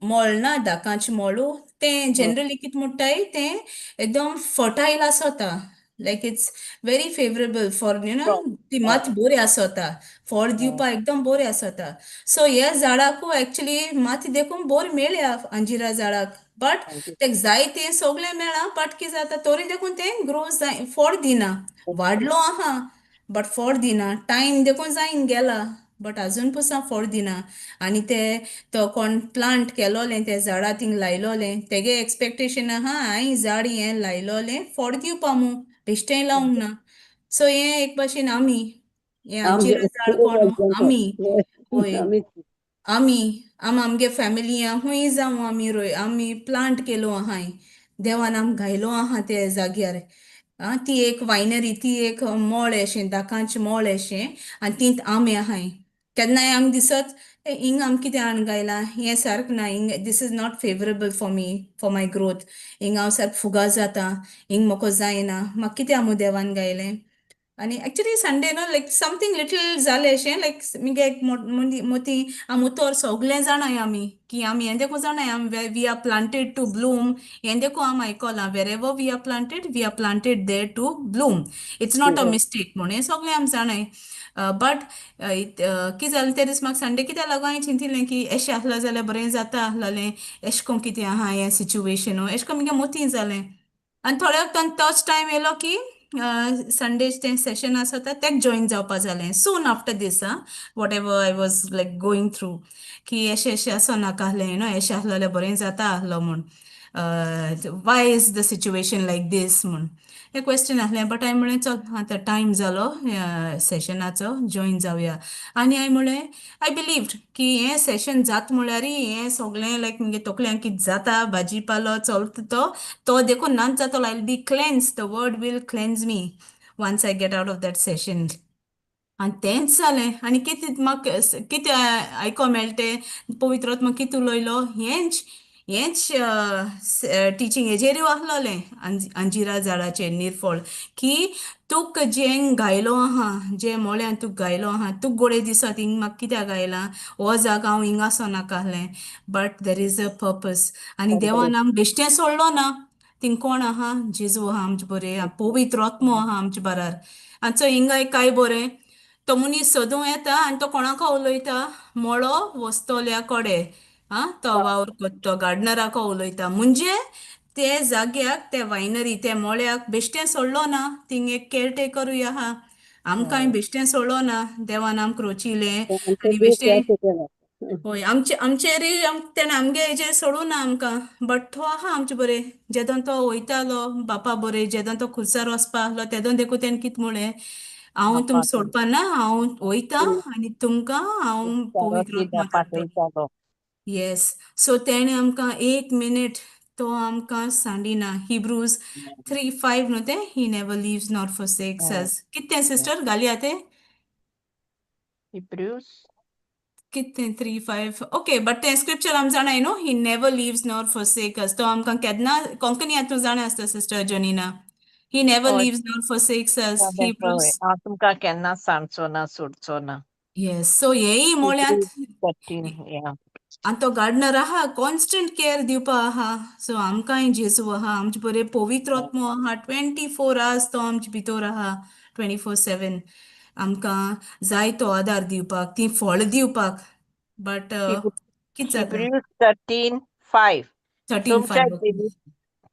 मळ ना दाकांचें मळू तें जनरली कितें म्हणटाय तें एकदम फर्टायल आसता like it's very favourable for you know ती मात बरी आसता फळ दिवपा एकदम बरी आसता सो ह्या झाडाकू एक्चुली माती देखून बरी मेळ्या अंजिरा झाडाक बट तेका जाय तें सगळें मेळ्ळां बट कितें जाता तरी देखून तें ग्रो जाय फळ दिना वाडलो आहा बट फळ दिना टायम देखून जायन गेला बट अजून पसून फळ दिना आनी ते तो कोण प्लांट केलोलें ते झाडां थिंग लायलोलें तेगे एक्सपेक्टेशन आहा हांयें झाड हें लायलोलें फळ दिवपा मू बेश्टें लावंक ना सो हें एक भाशेन आमी हें आमचे अंजिरा झाड कोण आमी हय आमी आमी आम आमगे फॅमिली खूंय जावं आमी रोय आमी प्लांट केलो आहाय देवान आमकां घायलो आहा ते जाग्यार आं ती एक वायनरी ती एक मळ अशें दाकांचें मळ अशें आनी तींत आमी आहाय केन्नाय आमकां दिसत ए हिंग आमकां कितें हाडून घायलां हें सारकें ना हिंग this is not favourable for me for my growth हिंग हांव सारकें फुगार जाता हिंग म्हाका जायना म्हाका कितें आमूं देवान घायलें आनी एक्चुली संडे न्हू लायक समथींग लिटल जालें अशें लायक मुगे एक मोती आम उतोर सोगलें जाणाय आमी की आमी हें देखून जाणाय आम we are planted to bloom हें देखून आम आयकोलां wherever we are planted we are planted there to bloom it's not a mistake म्हूण हें सगळें आम जाणाय बट कितें जालें ते दीस म्हाका संडे कित्याक लागून हांवें चिंतिल्लें की एशें आसलें जाल्यार बरें जाता आसलेलें एशें कोन्न कितें आहा हें सिच्युएशन एशें कोन्न मुगे मोती जालें आनी थोड्या वखतान तोच टायम येयलो की संडे तें सेशन आसता तेक जॉयन जावपा जालें सून आफ्टर दीस आं whatever I was like going through की एशें एशें आसो नाका आसलें you know एशें आसलें जाल्यार बरें जाता आसलो म्हूण why is the situation like this म्हूण हें क्वेश्चन आसलें बट हांवें म्हणलें चल आतां टायम जालो सेशनाचो जॉयन जावया आनी हांवें म्हणलें I believed की हें सेशन जात म्हळ्यार हें सगळें लायक मुगे तकल्यांक कितें जाता भाजी पालो चलता तो तो देखून नाच जातलो I will be cleanse the word will cleanse me once I get out of that session आनी तेंच जालें आनी कितें म्हाका कितें आयको मेळटें पवित्र आत्मा कितें उलयलो हेंच हेंच टिचींग हेजेरूय आसलोलें अंजिरा झाडाचेर निर्फळ की तुका जें घायलो आहा जें मोळ्यान तुका घायलो आहा तुका गोडे दिसत हिंग म्हाका कित्याक घायलां हो जाग हांव हिंगा नाका आसलें but there is a purpose आनी देवान आमकां बेश्टें सोडलो ना थिंग कोण आहा जेजू आहा आमचे बरें पवित्र आत्मो आहा आमचे बरार आनी चोय हिंगा एक काय बरें तो मनीस सोदूं येता आनी तो कोणाको उलयता मळो वसतोल्या कडे आं तो वावर तो गार्डनराको उलयता म्हणजे ते जाग्याक ते वायनरी ते मळ्याक बेश्टें सोडलो ना थिंग एक केअरटेकरूय आहा आमकांय बेश्टें सोडलो ना देवान आमकां रोचिलें आनी बेश्टें हय आमचे आमचेरूय तेणें आमगे हेजेर सोडूं ना आमकां बट तो आहा आमचे बरें जेदोन तो वयतालो बापा बरें जेदोन तो खुर्सार वचपा आहलो तेदोन देखून तेणें कितें म्हणलें हांव तुमकां सोडपा ना हांव वयता आनी तुमकां हांव पवित्र आत्मा धाडटलो. येस सो तेणें आमकां एक मिनीट तो आमकां सांडिना. हिब्रूज 3:5 न्हू तें? He never leaves nor forsakes us. कितें सिस्टर घालया तें? हिब्रूज. कितें 3:5? ओके, बट तें स्क्रिप्चर आम जाणाय न्हू, He never leaves nor forsake us. तो आमकां केन्ना, कोंकणी तूं जाणा आसता sister Jonina. He never हय. leaves nor forsakes us. Hebrews. हांव तुमकां केन्नाच सांडचो ना, सोडचो ना. येस, सो हेय मोळ्यांत 13, या. आनी तो गार्डनर आहा, कॉन्स्टंट केअर दिवपा आहा. सो आमकांय जेजू आहा आमचे बरे, पवित्र आत्मो आहा, 24 आवर्स तो आमचे भितर आहा, 24/7 आमकां जाय तो आदार दिवपाक, ती फळ दिवपाक. बट कितें जाता? हिब्रूज 13:5. थर्टीन तुमच्या फायव.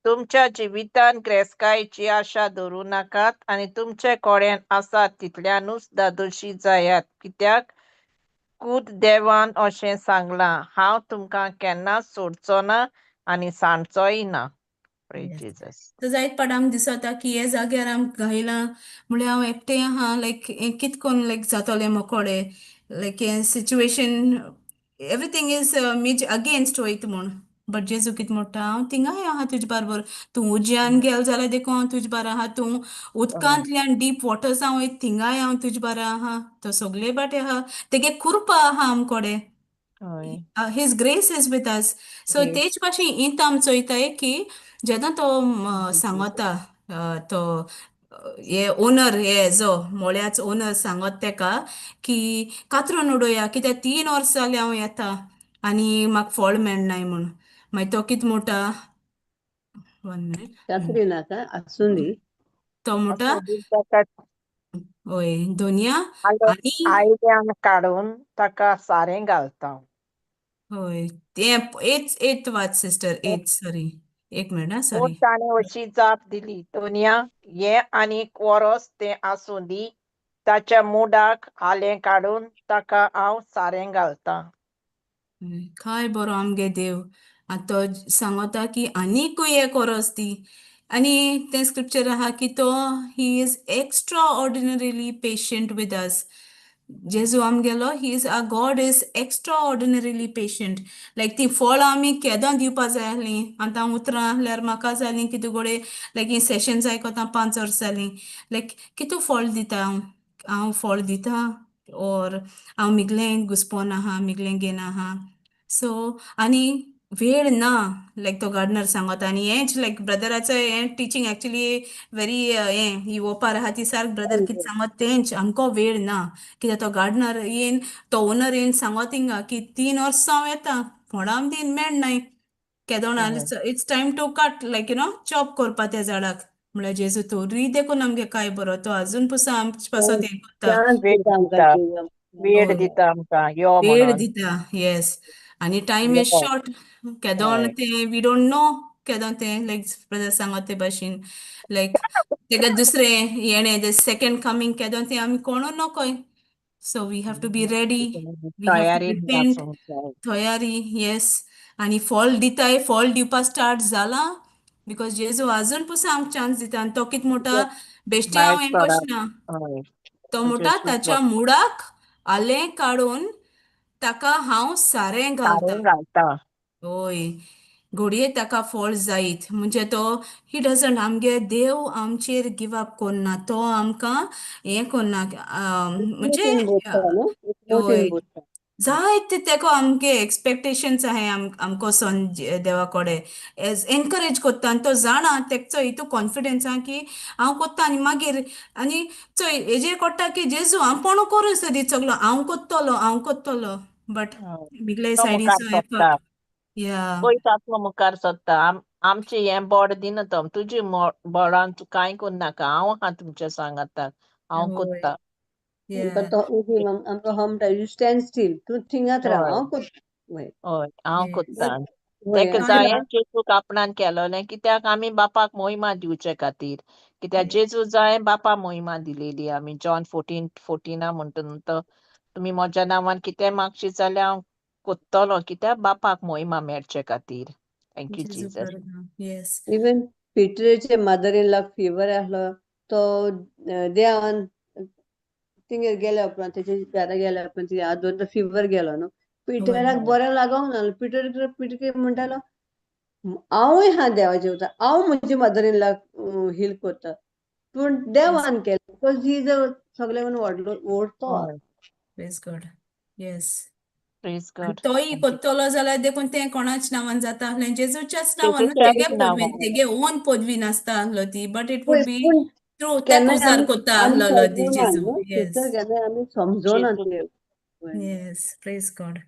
तुमच्या जिवितान ग्रेस्कायेची आशा धरूं नाकात आनी तुमचे कडेन आसा तितल्यानूच धादोशी जायात, कित्याक कूद देवान अशें सांगलां, हांव तुमकां केन्नाच सोडचो ना आनी सांडचोय ना. Praise Jesus. So जायत पाट आमकां दिसता की हे जाग्यार आमकां घायलां म्हळ्यार हांव एकटें आहा, लायक हें कित कोन्न लायक जातोलें मोकोडे, लायक हें situation, everything is Mizo against वयता म्हूण. बट जेजू कित म्हणटा? हांव थिंगाय आहा तुजे बारबर. तूं उज्यान गेल जाल्यार देखून हांव तुजे बारा आहा. तूं उदकांतल्यान डीप वॉटर्सां वयता, थिंगाय हांव तुजे बारा आहा. तो सगळे बाटे आहा, तेगे कृपा आहा आमकोडे. His grace is with us. So तेच भाशेन इंत आम चोयताय की जेन्ना तो सांगता, तो हे ओनर, हे जो मोळ्याचो ओनर सांगत तेका की कातरून उडोया, कित्याक 3 वर्स जालीं हांव येता आनी म्हाका फळ मेळनाय म्हूण. मागीर तो कितें म्हणटा? One minute. कातरी नाका, आसूं दी. तो म्हणटा आसूं दी ताका. हय दोनया आनी आयल्यान काडून ताका सारें घालता. हय, तें एच एट वाच सिस्टर, एट, सॉरी, एक मिनट हा. पूण सॉरी. ताणें अशी जाप दिली, तोनिया, हें आनीक वरोस तें आसूं दी. ताच्या मुडाक आलें काडून ताका हांव सारें घालतां. काय बरो आमगे देव. आनी तो सांगता की आनीकूय एक वरोस दी. आनी तें स्क्रिप्चर आहा की तो he is extraordinarily patient with us. जेजू आमगेलो, he is a God is extraordinarily patient. Like ती फळां आमी केदों दिवपा जाय आहलीं. आतां उतरां आहल्यार म्हाका जालीं कितें गोडे, लायक हीं सेशन्स आयकोता 5 वर्स जालीं, लायक कितू फळ दिता हांव? हांव फळ दिता ऑर हांव मिगलें घुसपोन आहा, मिगलें घेन आहा? सो आनी वेळ ना, लायक तो गार्डनर सांगता. आनी हेंच लायक ब्रदराचो हें टिचींग एक्चुली व्हेरी हें, ही ओपार आहा ती सारक ब्रदर कितें सांगत तेंच. आमकां वेळ ना, कित्याक तो गार्डनर येवन, तो ओनर येवन सांगत हिंगा की 3 वर्सां हांव येता, फळां दीन मेळनाय केदोण. It's time to cut, like chop करपा त्या झाडाक. म्हळ्यार जेजू तोरी देखून आमगे काय बरो, तो अजून पसून आमचे पासत हें करता. चान्स वेळ दिता आमकां दिता. जेजू. वेळ दिता आमकां यो वेळ म्हणून. दिता, येस. आनी टायम is यो. शॉर्ट. केदोण तें we don't know केदों तें, लायक ब्रदर सांगत ते भाशेन, लायक तेका दुसरें येणें, the second coming केदों तें आमी कोणू नकोय. So we have to be ready, we have to तयारेन रिपेंट. आसूंक जाय. तयारी, येस. आनी फळ दिताय, फळ दिवपा स्टार्ट जालां, because जेजू अजून पसून आमकां चान्स दिता. आनी तो कितें म्हणटा? बेश्टें भायर हांव हें सरात. कशना. तो म्हणटा, ताच्या मुळाक आलें काडून ताका हांव सारें घालता. सारें घालता. होय, घडये ताका फळ जायत. म्हणजे तो he doesn't, आमगे देव आमचेर गिव अप कोन्ना. तो आमकां हें कोन्ना, म्हणजे एकमोतीन बोलता न्हू, एकमोतीन बोलता. जायते तेका आमगे एक्सपेक्टेशन्स आहाय आमकां सोन देवा कडेन एज एनकरेज कोत्ता. आनी तो जाणा, तेचो हितू कॉन्फिडन्स आहा की हांव कोत्ता. आनी मागीर आनी चोय हेजेर कोट्टा की जेजू हांव कोणू करूं सदी सगलो, हांव कोत्तलो, हांव कोत्तलो, बट बिगले तो मुखार सायडीचो सोदता. एफर्ट, या. पयस आसलो मुखार सोदता. आमचें हें बोड दिना तो, तुजे बोडान तूं कांय करनाका, हांव आहा तुमच्या सांगाताक, हांव कोत्ता. आमकां तो आमकां म्हणटा, you stand still, तूं थिंगात राव, हांव कोत्ता. वय. हय, हांव कोत्ता. वय. तेका जाय जेजूक आपणान केलोलें, कित्याक आमी बापाक मोहिमा दिवचे खातीर, कित्याक जेजू जाय बापा मोहिमा दिलेली. आमी जॉन 14:14 म्हणटा न्हू तो, तुमी म्हज्या नांवान कितें मागशीत जाल्यार हांव कोत्तलो, कित्याक बापाक मोहिमा मेळचे खातीर. Thank you जेजू जीजस. बरो, येस. इवन पिटराचे मदर इन लॉक फिवर आसलो, तो देवान तिंगेर गेल्या उपरांत, तेच्या घरा गेल्या उपरांत हात दवरून तो फिवर गेलो न्हू, पिटराक बरें लागोंक ना. पिटर पिटर कितें म्हणटालो? हांवूय हा देवाचें उतर हांव म्हजी मदर इन लॉ हील करता पूण देवान केलें because he is a सगळ्यान व्हडलो व्हड तो. हय. Praise God. Yes. Praise आनी God. तोय Thank you. कोत्तलो जाल्यार देखून तें कोणाच नांवान जाता आसलें, जेजूच्याच नांवान न्हू, जेजूच्याच तेगे पदवीन, नांवान. तेगे ओन पदवी नासता आसलो ती, बट it would पळय बी पूण थ्रू तेक केन्नाय उजार आमी कोत्ता आमी आसलेलो ती समजोना जेजू. न्हू येस. सिस्टर, केन्नाय आमी समजोना जेजू. ते. येस, प्रेज गॉड.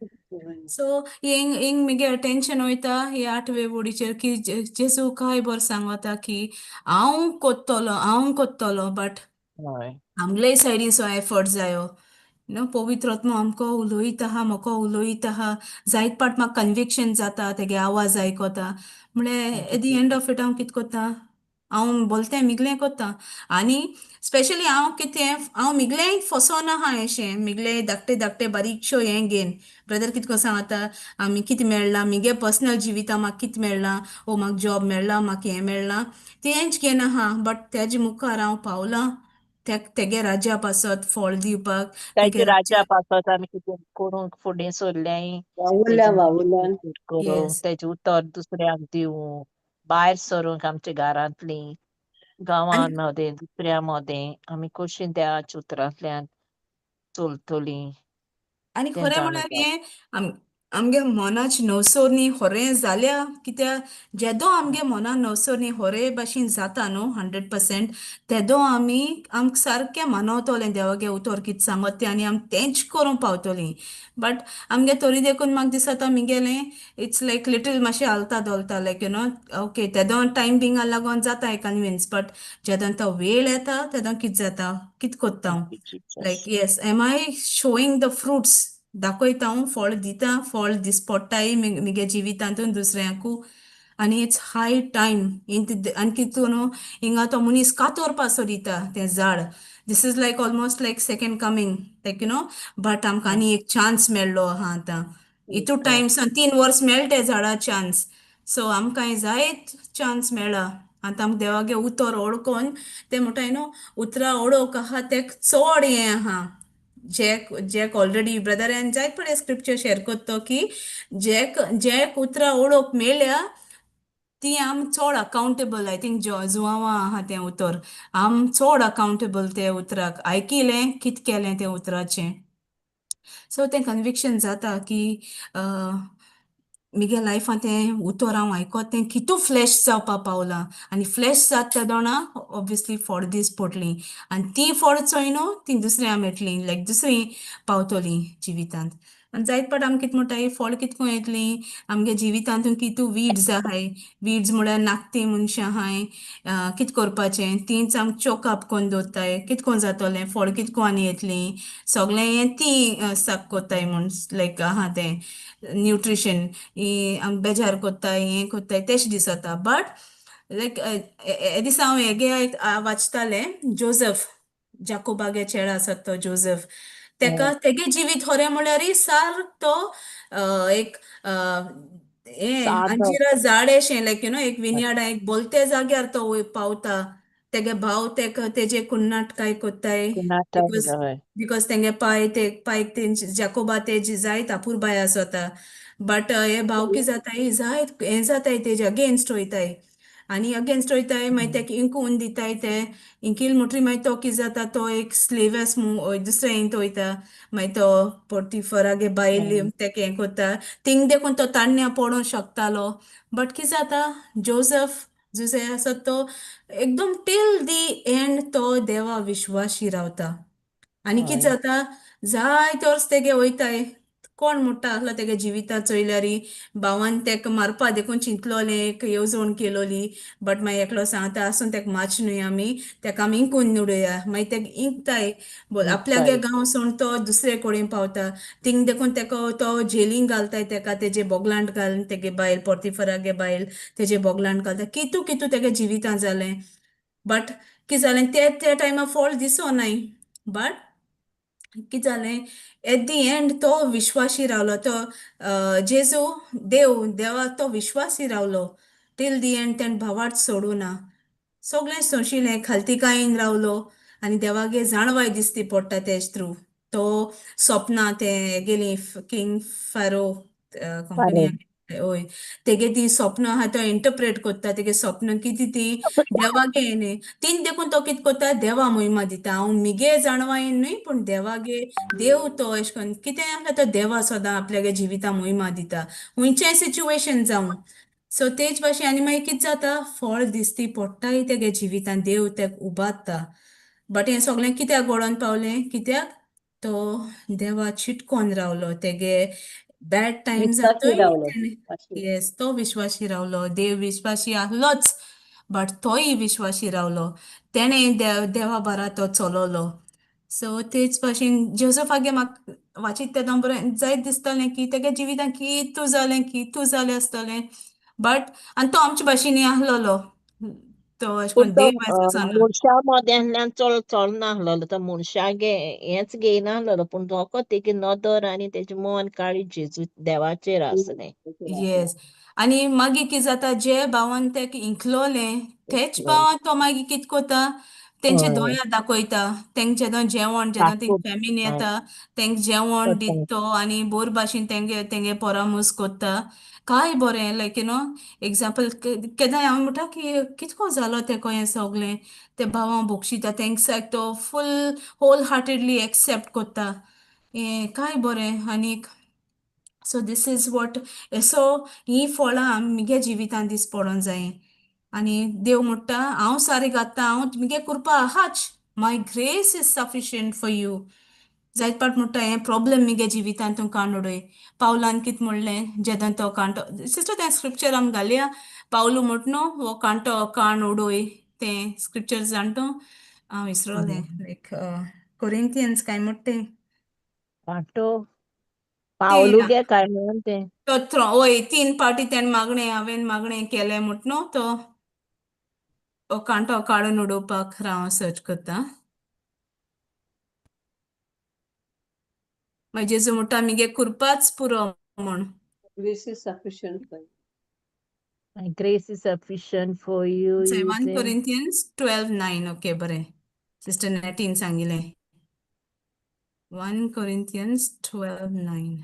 सो हिंग हिंग मुगे अटेंशन वयता हे आठवे वडीचेर की जेजू काय बरो सांगता की हांव कोत्तलो, हांव कोत्तलो, बट हय. आमगेले सायडीन एफर्ट जायो न्हू. पवित्र आत्मो आमकां उलयता आहा, म्हाका उलयता आहा, जायत पाट म्हाका कन्विक्शन जाता, तेगे आवाज आयकता म्हळ्यार Thank you, at the end Jesus. Of it हांव कितें कोत्ता, हांव बोलतें मिगलें कोत्ता. आनी स्पेशली हांव कितें, हांव मिगलें फसोन आहा एशें मिगले धाकटे धाकटे बारीकश्यो हें घेन ब्रदर कितें सांगता, आमी कितें मेळ्ळां मिगे पर्सनल जिविता, म्हाका कितें मेळ्ळां, ओ म्हाका जॉब मेळ्ळा, म्हाका हें मेळ्ळां, तेंच घेन आहा. बट तेजे मुखार हांव पावलां तेगे राज्या पासत फळ दिवपाक, तेगे ताच्या राज्या राज्या पासत आमी कितें करूंक फुडें सरल्याय, वावुरल्या तेजें वावुरल्यान करूंक, येस. तेजें उतर दुसऱ्यांक दिवूंक, भायर सरूंक आमच्या घरांतलीं, आनी गांवां मदें, दुसऱ्यां मदें आमी कशीं देवाच्या उतरांतल्यान चलतलीं आनी तें खरें जाणा म्हळ्यार जावप. हें आमगे मनाची नवसरणी खरें जाल्या कित्याक, जेदो आमगे मना नवसरणी खरे भाशेन जाता न्हू 100%, तेदो आमी आमकां सारकें मानवतलें देवागे उतर कितें सांगत तें आनी आमी तेंच करूंक पावतलीं. बट आमगे तरी देखून म्हाका दिसता मिगेलें it's like little मातशें हालता धोलता, लायक you know, okay तेदो टायम बिंगा लागोन जाता कन्विन्स, बट जेदो तो वेळ येता तेदो कितें जाता, कितें कोत्ता हांव? Thank you, Jesus. Like yes, am I showing the fruits? दाखयता हांव, फळ दिता, फळ दिसपडटाय मुगे जिवितांतून दुसऱ्यांकू. आनी it's high time. आनी कितू न्हू, हिंगा तो मनीस कातोर पासो दिता तें झाड. This is like almost like second coming, like you know, but आमकां आनी एक चान्स मेळ्ळो आहा आतां. Praise इतू God. टायम सान 3 वर्स मेळटे झाडा चान्स, सो आमकां जायत चान्स मेळ्ळा आतां आमकां देवागे उतर ओळखोन. ते म्हणटाय न्हू, उतरां ओळख आहा तेक चड हें आहा. जॅक जॅक ऑलरेडी ब्रदरान जायत पळय स्क्रिप्चर शेअर करतो की जॅक जॅक उतरां ओळख मेळ्ळ्या ती आम चड अकाउंटेबल. I think जुआवा आहा तें उतर, आम चड अकाउंटेबल ते उतराक आयकिलें कित केलें तें उतराचें. सो तें कन्विक्शन जाता की मुगे लायफान तें उतर हांव आयकोत तें कितू फ्लॅश जावपा पावलां. आनी फ्लॅश जाता तेदोना ऑब्वियसली फळ दीस पडलीं आनी तीं फळ चोय न्हू तीं दुसऱ्यां मेळटलीं, लायक दुसरीं पावतलीं जिवितांत. आनी जायत पाट आमी कितें म्हणटाय, फळ कित कोन येतलीं आमगे जिवितांतून? कितू वीड्स आहाय. वीड्स म्हळ्यार नाकतीं मनशां आहाय. कित करपाचें? तींच आमकां चोक अप कोन्न दवरताय. कित कोन जातोलें फळ, कित कोन आनी येतलीं? सगळें हें तीं साक कोत्ताय म्हूण लायक आहा तें न्यूट्रिशन आमकां बेजार कोत्ताय, हें कोत्ताय तेश दिसता. बट लायक हे दिसा हांव हेगे वाचतालें, जोजफ, जाकोबागे चेडो आसा तो जोजफ, तेका तेगे जिवीत खरें म्हळ्यार सारको तो एक हें सादो. अंजिरा झाड एशें, लायक you know, एक विनयार्ड, एक बोलते जाग्यार तो पावता. तेगे भाव तेका तेजे कुन्नाट काय कोत्ताय कुणाटाय. Because हय. Because तेंगे पाय ते पायक तेंचे जाकोबा तेजी जायत अपुरबाय आसता, बट हे भाव की जाताय, जायत हें जाताय, तेजे अगेन्स्ट वयताय आनी अगेन्स्ट वयताय. मागीर तेका इंकून दिताय ते इंकील म्हणटरी मागीर तो कितें जाता, तो एक स्लेवस दुसऱ्या हिंत वयता. मागीर तो पोर्टिफरागे बायल तेका हें कोत्ता, थिंग देखून तो ताण्ण्या पडोंक शकतालो. बट कितें जाता, जोजफ जुजे आसा तो एकदम टील the and तो देवा विश्वाशी रावता. आनी कितें जाता, जायते वर्स तेगे वयताय. कोण म्हणटा आसलो तेगे जिविता चोयल्यारी भावान तेका मारपा देखून चिंतलोलें, एक येवजण केलोली, बट मागीर एकलो सांगता आसून तेका मारचे न्हय आमी, तेका आमी इंकून उडोवया. मागीर तेका इंकताय बोल आपल्यागे निघताय. गांव सोडून तो दुसरे कडेन पावता. थिंग देखून तेका तो जेलीन घालताय, तेका तेजे बोगलांट घालून, तेगे बायल पोर्तिफरागे बायल तेजे बोगलांट घालता. कितू कितू तेगे जिवितां जालें. बट कितें जालें, ते त्या टायमार फळ दिसोनाय, बट कितें जालें, एट the and तो विश्वासी रावलो. तो जेजू देव देवा तो विश्वासी रावलो टील the and. तेणें भावार्थ सोडूं ना, सगळें सोंशिलें, खालतीकायेन रावलो आनी देवागे जाणवाय दिसती पडटा तेज थ्रू. तो सोपना ते गेली किंग फारो कंपनी फारो. वय तेगे ती स्वप्न आहा तो इंटरप्रेट कोत्ता तेगे स्वप्न कितें ती देवागे न्ही तीन देखून तो कितें कोत्ता देवा मोहिमा दिता हांव मिगे जाणवायेन न्हय पूण देवागे देव तो एशें कोन्न कितें आसल्यार तो देवा सदां आपल्यागे जिविता मोहिमा दिता खुंयचेंय सिच्युएशन जावं. सो तेच भाशेन आनी मागीर कितें जाता फळ दिसती पडटाय तेगे जिवितान देव तेका उबारता. बट हें सगळें कित्याक घडोन पावलें कित्याक तो देवा चिटकोन रावलो तेगे बॅड विश्वासी टायम्सांतूय रावलो तेणें विश्वासी. येस तो विश्वासी रावलो देव विश्वासी आहलोच बट तोय विश्वासी रावलो तेणें देव देवा बारा तो चलोलो. सो तेच भाशेन जोजफागे म्हाका वाचीत तेदोन बरें जायत दिसतालें की तेगे जिवितान कितू जालें कितू जालें आसतलें. बट आनी तो आमचे भाशेन आहलोलो तो अशें पूण कोन्न तो देव आसना. मनशा मदेंतल्यान चड चलनासलेलो तो मनशागे हेंच घेयनासलेलो पूण फकत तेगे नदर आनी तेजें मन काळीज जेजू देवाचेर आसलें. येस आनी मागीर कितें जाता जे भावान तेका इंकलोलें तेच भावान तो मागीर कितें कोता तेंचे हय दोया दाखयता तेंक जेदोन जेवण जेदोन तेंक दाखोव फेमीन हय येता तेंक जेवण करता. दिता तो आनी बोर भाशेन तेंगे तेंगे परामोस कोत्ता काय बरें लायक you know example केन्नाय हांव म्हणटा की कितको जालो तेको हें सगळें ते भावां बक्षिता तेंक सायक तो फूल होल हार्टेडली एक्सेप्ट कोत्ता हें काय बरें आनीक so these is what eso हीं फळां मुगे जिवितान दीस पडोन जाय आनी देव म्हणटा हांव सारी घालता हांव मुगे कृपा आहाच my grace is sufficient for you. जायत पाट म्हणटा हें प्रॉब्लम मुगे जिवितान तूं काण उडय पावलान कितें म्हणलें जेन्ना तो कांटो सिस्टर तें स्क्रिप्चर आम घालया पावलू म्हट न्हू हो कांटो काण उडय तें स्क्रिप्चर जाण तूं हांव विसरोलें लायक कोरिंथियन्स काय म्हणटा तें. कांटो तें पावलू गे काय म्हणून तें. तो वय तीन पावटी तेणें मागणें हांवें मागणें केलें म्हट न्हू तो हो कांटो काडून उडोवपाक हांव सर्च करता. मागीर जेजू म्हणटा मुगे कृपाच पुरो म्हूण. Grace is sufficient for you. My grace is sufficient for you, you 1 say. Corinthians 12:9 okay बरें सिस्टर नेटीन सांगिलें 1 कोरिंथियन्स 12:9.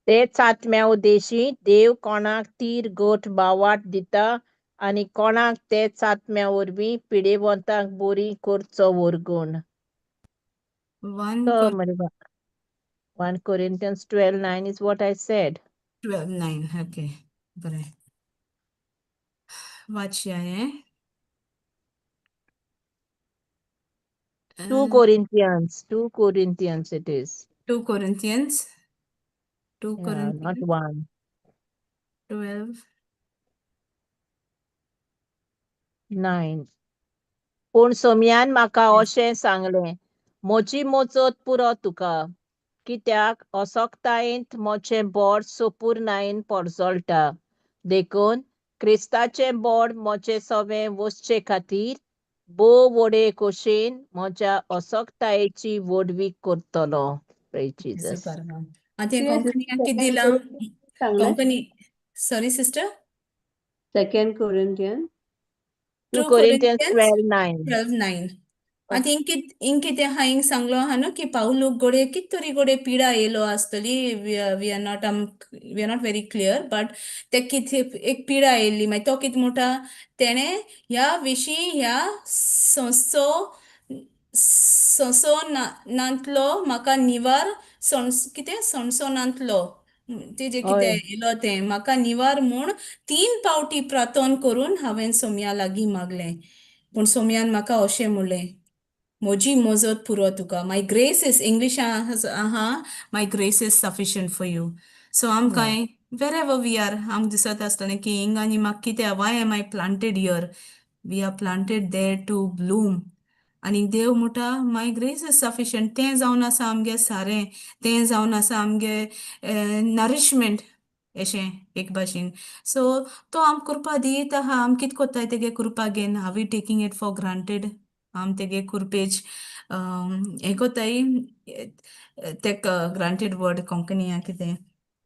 तेच आत्म्या उद्देशी देव कोणाक तीर गोठ बावाट दिता आनी कोणाक तेच आत्म्या वरवीं पिडेवंतांक बरी करचो वर्गूण. 1 So, 1 Corinthians 12:9 is what I said. 12:9 okay बरें वाचया हें. 2 Corinthians, 2 Corinthians it is. 2 Corinthians 2 Yeah, not Corinthians 1. 12 9. पूण सोम्यान म्हाका Yes. अशें सांगलें म्हजी मोचत पुरो तुका कित्याक असक्तायेंत म्हजें बोड सोपूर्णायेन परजळटा देखून क्रिस्ताचें बोड म्हजें सवें वसचे खातीर भोव व्हडे खोशेन म्हज्या असक्तायेची व्हडवीक करतलो. Praise जेजू Jesus. परमान. आतां हें कितें कोंकणी कितें सेकंड दिलां सांगलें Konkani sorry sister. Second Corinthian 2 2 Corinthians Corinthians 12:9. 12:9. आतां हिंग कित हिंग कितें आहा हिंग सांगलो आहा न्हू की पावलूक गोडे कित तरी गोडे पिडा येयलो आसतली we are not we are not very clear but ते कितें एक पिडा येयल्ली मागीर तो कितें म्हणटा तेणें ह्या विशीं ह्या संसो संसो नांतलो म्हाका निवार सणस कितें सणसोनांतलो तेजें कितें हय. येयलो तें म्हाका निवार म्हूण तीन पावटी प्रार्थन करून हांवें सोम्या लागीं मागलें पूण सोम्यान म्हाका अशें म्हणलें म्हजी मोजत पुरो तुका my grace is English आहा my grace is sufficient for you. So आमकां वेर एवर we are आमकां दिसत आसतलें की हिंग आनी म्हाका कितें why am I planted here we are planted there to bloom. आनी देव म्हणटा my grace is sufficient तें जावन आसा आमगे सारें तें जावन आसा आमगे नरिशमेंट अशें एक भाशेन. सो तो आमकां कृपा दीत आहा आम कितें कोत्ताय तेगे कृपा घेन are we taking it for granted आम तेगे कृपेच हें कोत्ताय तेका ग्रांटेड वर्ड कोंकणी या कितें.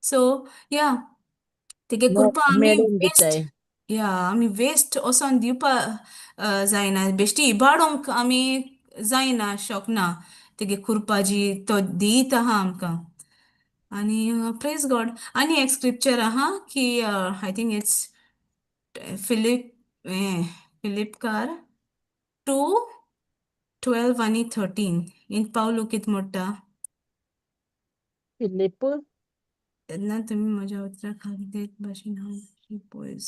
सो या तेगे कृपा आमी मेळून वेस्ट दिताय. या आमी वेस्ट वचोन दिवपा जायना बेश्टी इबाडोंक आमी जायना शकना तेगे कृपा जी तो दीत आहा आमकां. आनी प्रेज गॉड. आनी एक स्क्रिप्चर आहा की I think it's Philip फिलिपकार 2:12 आनी 13. इन पावलू कित म्हणटा? फिलिप. तेन्ना तुमी म्हज्या उतरां खाली भाशेन हांव पयस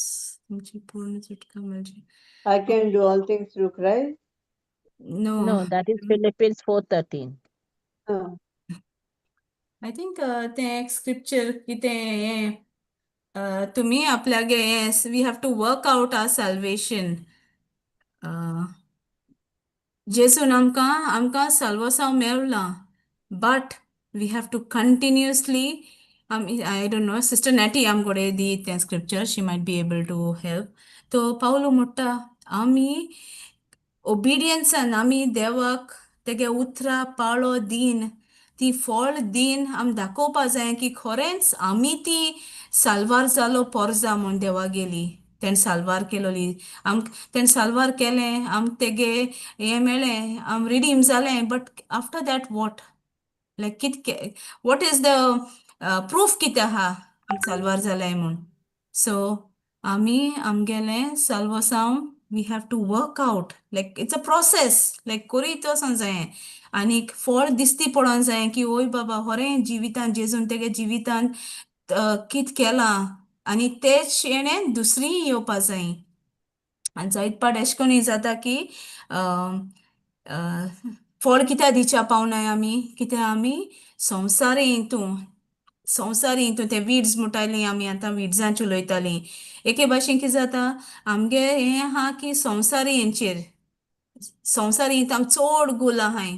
तुमची पूर्ण सुटका मेळची. I can do all things through Christ. No. No, that is Philippians 4:13. Ah. I think तें एक स्क्रिप्चर कितें हें तुमी आपल्यागे, yes, we have to work out our salvation. जेजून आमकां साल्वासांव मेवलां, but we have to continuously, I don't know, Sister Natty आमकडे दी तें scripture, she might be able to help. तो पावलो म्हणटा आमी ओबिडियन्सान आमी देवाक तेगे उतरां पाळो दीन, ती फळ दीन आमी दाखोवपा जाय की खरेंच आमी ती साल्वार जालो पोरजा म्हूण देवा गेली तेणें साल्वार केलोली. आम तेणें साल्वार केलें, आम तेगे हें मेळ्ळें, आम रिडीम जालें, but after that what? Like कित, what is the proof कितें आहा आम साल्वार जालाय म्हूण? सो आमी आमगेलें साल्वासांव we have to work out, like it's a process, like करीत वचोंक जायें आनीक फळ दिसती पडोंक जाय की ओय बाबा, खरें जिवितान जेजून तेगे जिवितान कित केलां आनी तेच हेणें दुसरी येवपा जाय. आनी जायत पाट अशें करून जाता की फळ कित्याक दिवच्या पावनाय आमी? कित्याक आमी संवसारी हितून, संवसारी हितून ते वीड्स म्हणटाली आमी, आतां विड्सांची उलयतालीं. एके भाशेन कितें जाता आमगे हें आहा की संवसारी हेंचेर, संवसारी हितून आमी चड गुल आहाय.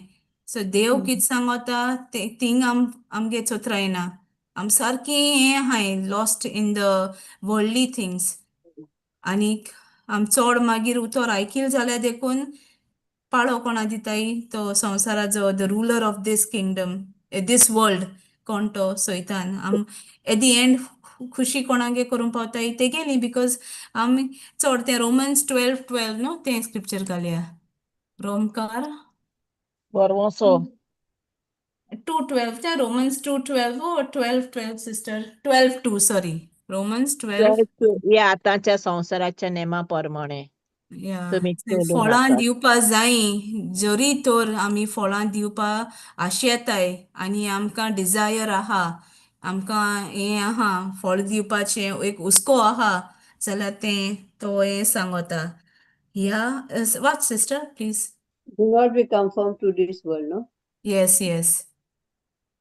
सो देव कितें सांगता ते थिंग आम आमगे चोत्रायना. आम सारकी हें आहाय, lost in the worldly things. आनीक आम चड मागीर उतर आयकील जाल्यार देखून पाळो कोणा दिताय? तो संवसाराचो, the ruler of this kingdom, this world, कोण तो? सैतान. आम एट the and खुशी कोणागे करूंक पावताय? तेगेली, because आमी चड तें रोमन्स 12:12 न्हू, तें स्क्रिप्चर घालया, रोमकार. बरवसो. 2:12, त्या Romans 2:12 or 12:12, sister? 12:2, sorry, Romans 12. या आतांच्या संवसाराच्या नेमा प्रमाणे या. तुमी चलूं फळां नाकात. दिवपा जाय. जरी तर आमी फळां दिवपा आशेताय आनी आमकां डिजायर आहा, आमकां हें आहा, फळ दिवपाचें एक हुस्को आहा जाल्यार तें तो हें सांगता. या, वाच sister, please. Do not be conformed to this world, no? Yes.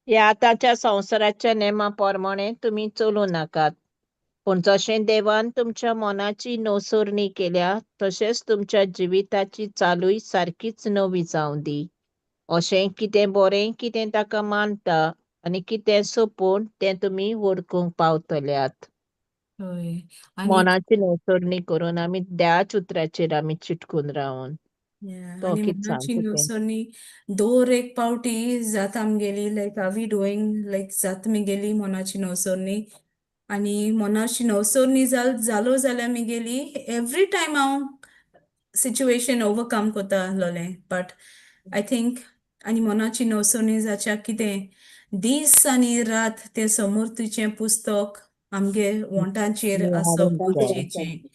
या आतांच्या संवसाराच्या नेमा प्रमाणे तुमी चलूं नाकात, पूण जशें देवान तुमच्या मनाची नवसरणी केल्या तशेंच तुमच्या जिविताची चालूय सारकीच नवी जावं दी. अशें कितें बरें, कितें ताका मानता आनी कितें सोंपून तें तुमी वळखूंक पावतल्यात. हय, आनी मनाची नवसरणी करून आमी त्याच उतराचेर आमी चिटकून रावन Yeah, तो आनी कित मनाची सांगता तें. नुसरणी दर एक पावटी जाता आमगेली, like are we doing, like जाता मिगेली मनाची नवसरणी? आनी मनाची नवसरणी जालो जाल्यार मिगेली एवरी टायम हांव सिच्युएशन ओवरकम करता आसलोलें. बट I think आनी मनाची नवसरणी जाच्या कितें, दीस आनी रात तें समर्थीचें पुस्तक आमगे वोंटाचेर आसप निहाळूंक जाय. गरजेचें.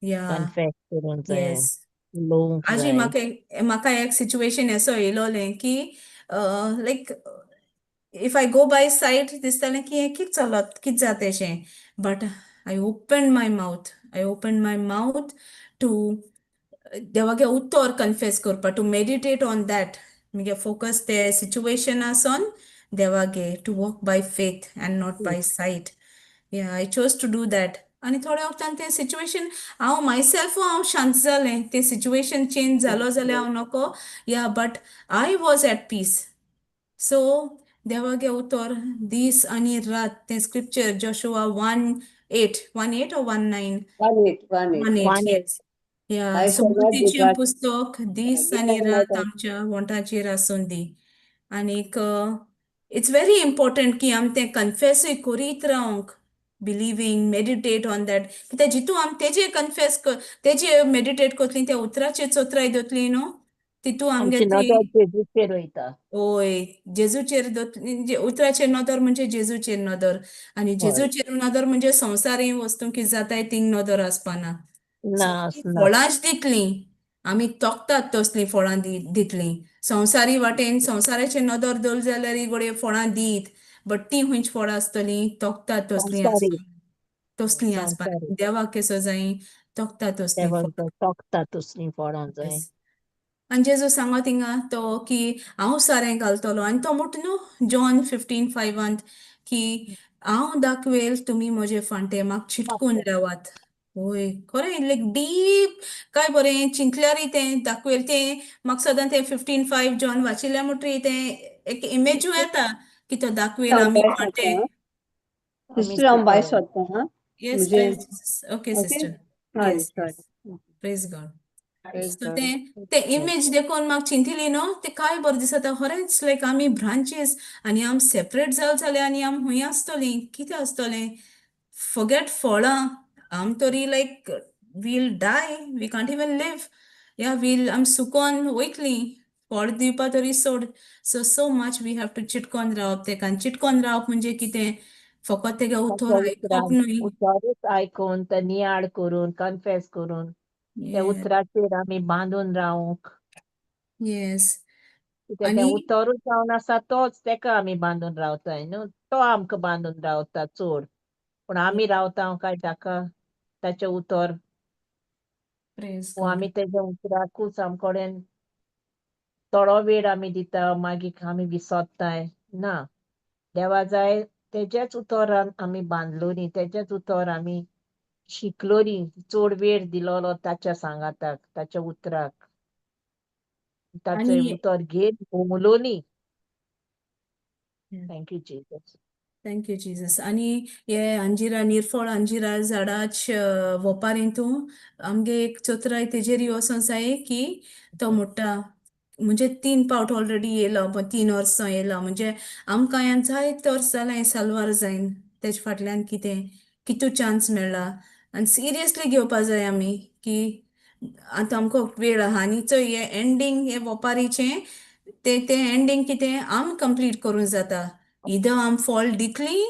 या. कन्फेस करूंक जाय. येस. उलोवंक आजी जाय. म्हाका एक सिच्युएशन असो येयलोलें की like if I go by sight दिसतालें की हें कित चलत, कित जाता अशें, but I open my mouth, I open my mouth to देवागे उतर कन्फेस करपा, टू मेडिटेट ऑन that. मुगे फोकस ते situation आसोन देवागे, to walk by faith and not by sight. Yeah, I chose to do that. आनी थोड्या वखदान तें situation हांव myself हांव शांत जालें. तें सिच्युएशन चेंज जालो जाल्यार हांव नको, yeah, but I was at peace. So देवागे उतर दीस आनी रात, तें scripture Joshua 1:8, 1:8 or 1:9? 1:8, 1:8. 1:8. 1:8. Yes, या. I shall not समृद्धीचें depart. पुस्तक दीस day आनी and night रात आमच्या वोंठाचेर आसून दी. आनीक it's very important की आमी तें कन्फेसूय करीत रावंक, बिलिवींग, मेडिटेट ऑन that. कित्याक जितू आमी तेजे कन्फेस, तेजे मेडिटेट करतली, त्या उतराचेर चोत्राय दवरतली न्हू. तितू आमगे आमची ती नदर जेजूचेर वयता. ओय जेजूचेर दवरतली, उतराचेर नदर म्हणजे जेजूचेर नदर आनी हय. जेजूचेर नदर म्हणजे संवसारी वस्तू कितें जाताय थिंग नदर आसपाना. ना सो ती आसना. फळांच दितलीं, आमी तोखतात तसलीं फळां दितलीं. संवसारी वाटेन संवसाराचेर नदर दवरली जाल्यार घडये फळां दीत, बट तीं खंयची फळां आसतलीं तोखतात तसलीं संवसारी. आसपा तसलीं आसपा संवसारी. देवाक केसो जाय तोखता तसलीं देवाक फळां. जाय तोखता तसलीं फळां जाय. येस. आनी जेजू सांगो थिंगा तो की हांव सारें घालतलो आनी तो म्हणटा न्हू जॉन 15:5 की हांव दाखवेल तुमी म्हजे फांटे म्हाका चिटकून रावात. वय खरें लायक डीप काय बरें चिंतल्यारय तें दाखवेल तें म्हाका सदां तें 15:5 जॉन वाचिल्लें म्हणटरी तें एक इमेजूय येता की तो दाखवेल हांव आमी भायर फांटे. सोदतां. आमी सिस्टर हांव भायर चिटकोन. सोदतां हां. येस म्हजें praise Jesus. Okay okay sister. Sorry yes sorry. Yes praise God. Praise so God. तें तें इमेज देखून म्हाका चिंतिली न्हू तें काय बरें दिसता खरेंच लायक आमी ब्रांचीस आनी आम सेपरेट जाल जाल्यार आनी आम खूंय आसतलीं कितें आसतलें फॉरगेट फळां आम तरी like wheel die we can't even live या वील आम सुकोन वयतलीं फळ दिवपा तरी सोड. So so much we have to चिटकोन रावप तेका आनी चिटकोन रावप म्हणजे कितें फकत तेगे ताच्या उतर आयकप उतरान न्हय. उतरूच आयकून ते नियाळ करून कन्फेस करून त्या उतराचेर आमी बांदून रावूंक. येस. कित्याक तें आनी उतरूच जावन आसा तोच तेका आमी बांदून रावताय न्हू, तो आमकां बांदून रावता चड, पूण आमी रावता काय ताका ताचें उतर प्रेज वो गॉड. आमी तेज्या उतराकूच आम कडेन थोडो वेळ आमी दिता मागीर आमी विसरताय ना. देवा जाय तेज्याच उतरान आमी बांदलोनी, तेज्याच उतर आमी शिकलोनी, चड वेळ दिलोलो ताच्या सांगाताक, ताच्या उतराक, ताचें आनी उतर घेवन भोंवलोनी. Thank you Jesus. Thank you Jesus. आनी हे अंजिरा निरफळ अंजिरा झाडाच वोपारींतू आमगे एक चतुराय तेजेर वचों जाय की तो म्हणटा म्हणजे 3 पावट ऑलरेडी येयलो, 3 वर्सां येयलो म्हणजे आमकां ह्यान जायते वर्स जालां साल्वार जायन तेजे फाटल्यान कितें कितू चान्स मेळ्ळा आनी सिरियसली घेवपा जाय आमी की आतां आमकां वेळ आहा आनी चोय हे एंडींग हे वोपारीचें तें तें एंडींग कितें आम कंप्लीट करूं जाता, इदर आम फळ दितली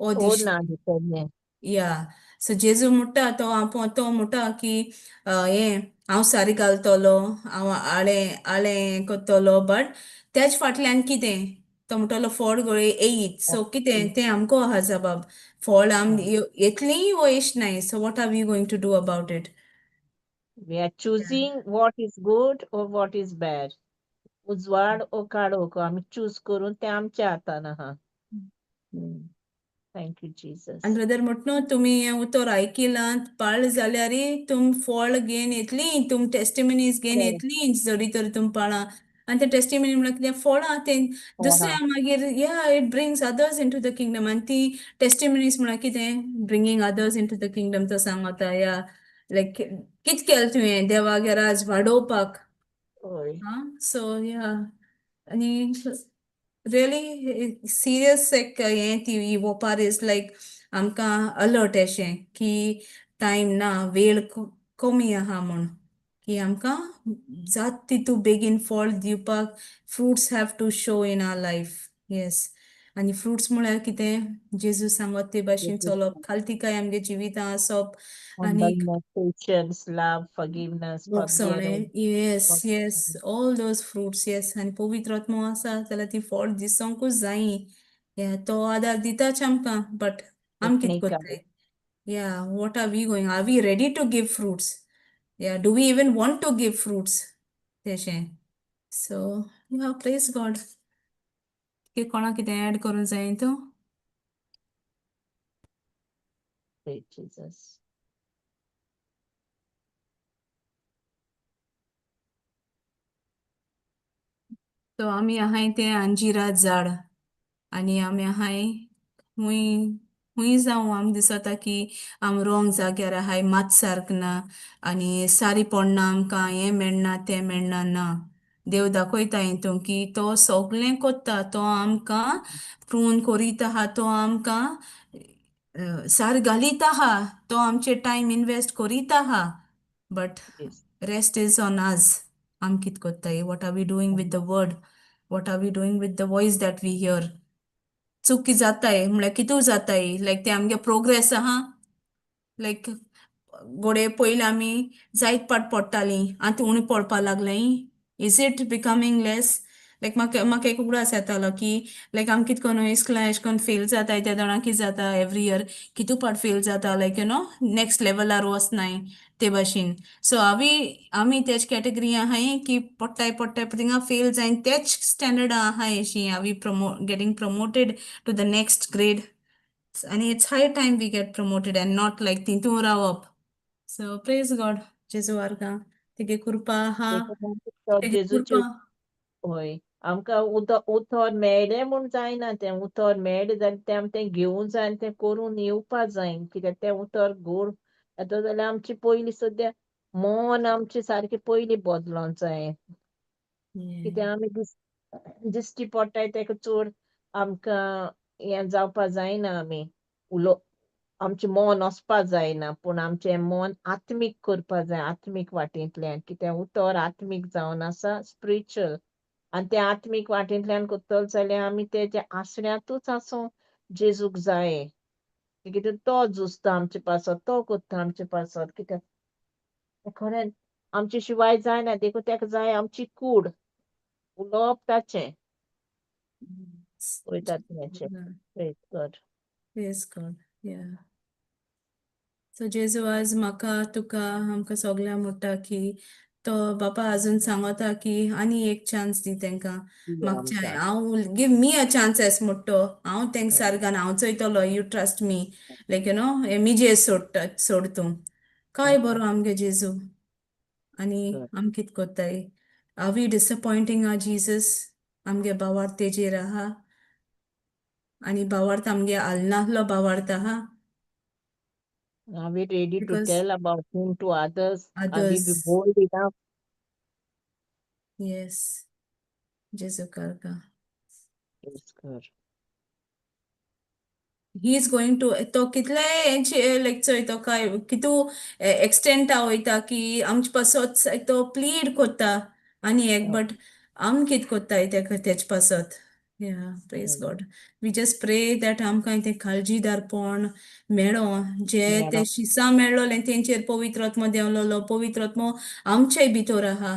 ओ ओ दिसली ना दितलें. या सो जेजू म्हणटा तो आपों तो म्हणटा की हें हांव सारी घालतलो हांव आळें आळें करतलो बट त्याच फाटल्यान कितें तो म्हणटलो फळ गळे येयीत. सो कितें तें आमकां आहा जबाब, फळ आम येतली वो येश नाय. So what are we going to do about it? We are choosing what is good or what is bad. उजवाड ओ काळोख आमी चूज करून तें आमच्या हातान आहा. Thank you Jesus. आनी ब्रदर म्हट न्हू तुमी हें उतर आयकिलां पाळ जाल्यारय तुम फळ घेवन येतली, तुम टेस्टिमनीज घेवन येतली जरी तर तुम पाळां. आनी तें टेस्टिमनी म्हणल्यार कितें फळां तें दुसऱ्या मागीर या it brings others into the kingdom. आनी ती टेस्टिमनीज म्हणल्यार कितें bringing others into the kingdom तो सांगता या लायक कित केलें तुवें देवागे राज वाडोवपाक. आं सो या आनी रियली सिरियस एक हें ती ही वोपार is लायक आमकां अलर्ट अशें की टायम ना वेळ कमी आहा म्हूण की आमकां जात तितू बेगीन फळ दिवपाक fruits have to show in our life. Yes. आनी फ्रुट्स म्हळ्यार कितें जेजू सांगत ते भाशेन चलप, खालती काय आमगे जिवितां आसप आनी Humbleness, patience, love, forgiveness, भोगसणें. forbearance. Yes yes all those fruits. Yes. आनी पवित्र आत्मो आसा जाल्यार ती फळ दिसोंकूच जायी, तो आदार दिताच आमकां बट आम कितें करताय? या what are we going, are we ready to give fruits? या do we even want to give fruits तेशें. सो या प्रेज गॉड. कोणा कितें एड करूंक जाय तूं? Praise Jesus. सो आमी आहाय तें अंजिरा झाड आनी आमी आहाय खूंय खूंय जावं आमकां दिसता की आम रोंग जाग्यार आहाय, मात सारक ना आनी सारी पडना आमकां, हें मेळना तें मेळना ना. देव दाखयता हितून की तो सगळें कोत्ता, तो आमकां प्रून करीत आहा, तो आमकां सार घालीत आहा, तो आमचे टायम इनवेस्ट करीत आहा, but rest is on us. आम कित कोत्ताय, what are we doing with the word, what are we doing with the voice that we hear. चुकी जाताय म्हळ्यार कितू जाताय, लायक ते आमगे प्रोग्रेस आहा. लायक घोडये पयलीं आमी जायत पाट पडटालीं, आतां उणी पडपा लागलें. Is it becoming less? Like म्हाका एक उगडास येतालो की लायक आमी कित करून इस्कुलान एशें करून फेल जाताय, ते जाणा कितें जाता, एवरी इयर कितू पाट फेल जाता, लायक you know next लेवलार वचनाय ते भाशेन. सो आमी आमी तेच कॅटेगरी आहाय की पडटाय पडटाय थिंगा फेल जायन तेच स्टँडर्ड आहाय अशी, are we getting promoted to the next grade? आनी it's high time we get promoted and not like तितू रावप. सो प्रेज गॉड, जेजू आर्गां, तेगे कृपा आहा. तेगे जेजूची कृपा. हय, आमकां उदक उतर मेळ्ळें म्हूण जायना तें. उतर मेळ्ळें जाल्यार तें आमी तें घेवूं जाय आनी तें करून येवपा जाय, कित्याक तें उतर गोड येता जाल्यार आमची पयलीं सद्या मन आमचें सारकें पयलीं बदलोंक जाय, कित्याक आमी दिश्टी पडटाय तेका चड आमकां हें जावपा जायना. आमी उलो आमचें मन वचपा जायना, पूण आमचें मन आत्मीक करपा जाय, आत्मीक वाटेंतल्यान, कित्याक उतर आत्मीक जावन आसा, स्पिरिच्युअल. आनी तें आत्मीक वाटेंतल्यान करतलो जाल्यार आमी तेज्या आसऱ्यांतूच आसूं जेजूक जाय, कित्याक तो झुजता आमचे पासत, तो करता आमचे पासत, कित्याक खरें आमचे शिवाय जायना. देखून तेका जाय आमची कूड, उलोवप ताचें वयता तेचें. Praise God. Praise God. Yeah. So जेजू आज म्हाका तुका आमकां सगळ्यांक म्हणटा की तो बापा अजून सांगता की आनी एक चान्स दी तेंकां मागच्या. हांव give me a chance S म्हणटो, हांव तेंक सारकान हांव चोयतलो, you trust me, like you know मिजेर सोडटा, सोड तूं. काय बरो आमगे जेजू. आनी आम कित कोत्ताय? Are we disappointing our Jesus? आमगे भावार्थ तेजेर आहा आनी भावार्थ आमगे आलनाहलो भावार्थ आहा. Are we ready to Because tell about him to others? Are we others. Bold enough? Yes. जेजू करका. Praise God. He is going to, तो कितले हेंचे लायक चोय, तो काय कितू एक्सटेंटा वयता की आमचे पासत तो प्लीड कोत्ता आनी एक, बट आम कित कोत्ताय तेका तेजे पासत? Yeah, praise God. We just pray that आमकां तें काळजीदारपण मेळो, जे ते मेळो. शिसां मेळ्ळोलें तेंचेर पवित्र आत्मो देंवलोलो, पवित्र आत्मो आमचे भितर आहा,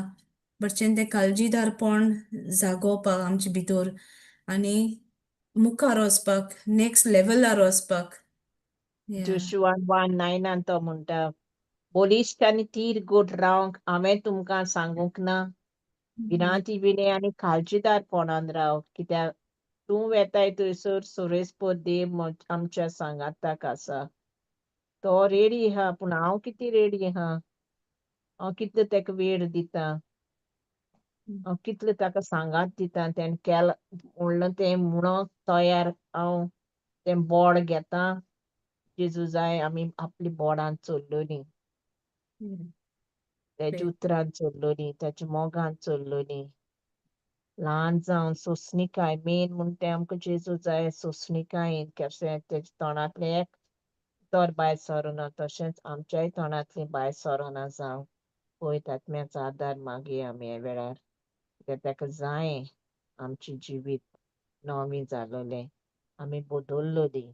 बट तें काळजीदारपण जागोवपाक आमचे भितर आनी मुखार वचपाक, नेक्स्ट लेवलार वचपाक. Yeah. Joshua 1:9 तो म्हणटा, बलिश्ट आनी थीर गोट रावंक हांवें तुमकां सांगूंक ना? भिरांती विणे आनी काळजीदारपणान राव, कित्याक तूं वेताय थंयसर सोरेस्पर देव आमच्या सांगाताक आसा. तो रेडी आहा, पूण हांव कितें रेडी आहा? हांव कितलो तेका वेळ दिता? हांव कितलो ताका सांगात दिता? तेणें केलां म्हणलें तें म्हणोंक तयार हांव तें बोड घेता. जेजू जाय आमी आपली बोडान चल्लोली, तेज्या उतरान चल्लोली, तेच्या मोगान चल्लोली, ल्हान जावन सोंसणिकाय मेन म्हूण तें आमकां जेजू जाय सोंसणिकायेन. कशें तेच्या तोंडांतलें एक उतर भायर सरोना, तशेंच आमच्याय तोंडांतलें भायर सरोना जावं. पळयत आत्म्याचो आदार मागया आमी ह्या वेळार, कित्याक ताका जाय आमचें जिवीत नवें जालोलें, आमी बदल्लोली.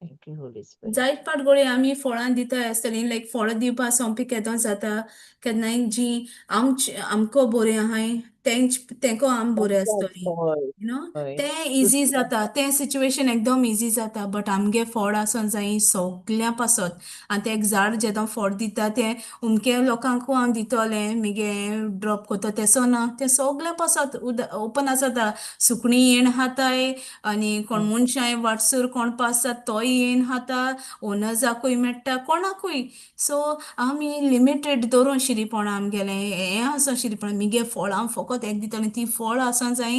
Thank you, Holy Spirit. जायत पाट गोळी आमी फळां दिताय आसतलीं, लायक फळां दिवपा सोंपी केदो जाता केन्नाय, जीं आमचे आमकां बरीं आहाय तेंच तेंको आम बरें आसतलीं, you know, तें इजी जाता, तें सिच्युएशन एकदम इजी जाता. बट आमगे फळ आसोन जाय सगळ्यां पासत. आनी तें एक झाड जेदो फळ दिता, तें उमके लोकांकू हांव दितलें, मुगे ड्रॉप करता तेसो ना, तें सगळ्यां पासत ओपन आसता. सुकणीं येण खाताय आनी कोण मनशां वाटसूर कोण पास जाता तोय येवन खाता, ओनर्साकूय मेळटा, कोणाकूय. सो आमी लिमिटेड दवरून शिरीपणां आमगेलें हें आसा शिरीपणां, मुगे फळां फकत एक दितलें, तीं फळां आसूंक जाय.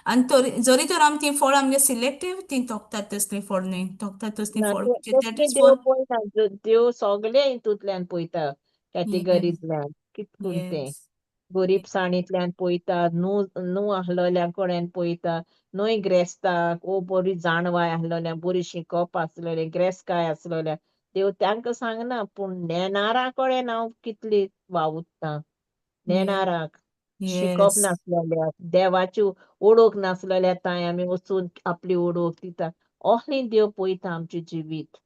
आनी तर जरी तर आमी तीं फळां आमगे सिलेक्टीव, तीं तोखतात तसलीं फळ न्हय, तोखतात तसलीं ना फळ. That तसलें is देव फॉर पळयना, देव सगळे हितूंतल्यान पळयता, कॅटेगरींतल्यान कित करून तें गरीबसाणींतल्यान पळयता, न्हू न्हू आसलेल्या कडेन पळयता, न्हय ग्रेस्ताक ओ बरी जाणवाय आसलेल्या, बरी शिकोवप आसलेले, ग्रेसकाय आसलेल्या देव तांकां सांगना, पूण नेणारा कडेन हांव कितली वावुरता. नेणाराक, शिकप येस. नासलेल्याक, देवाची ओळख नासलेल्या तांय आमी वचून आपली ओळख दिता. असली देव पळयता आमचें जिवीत.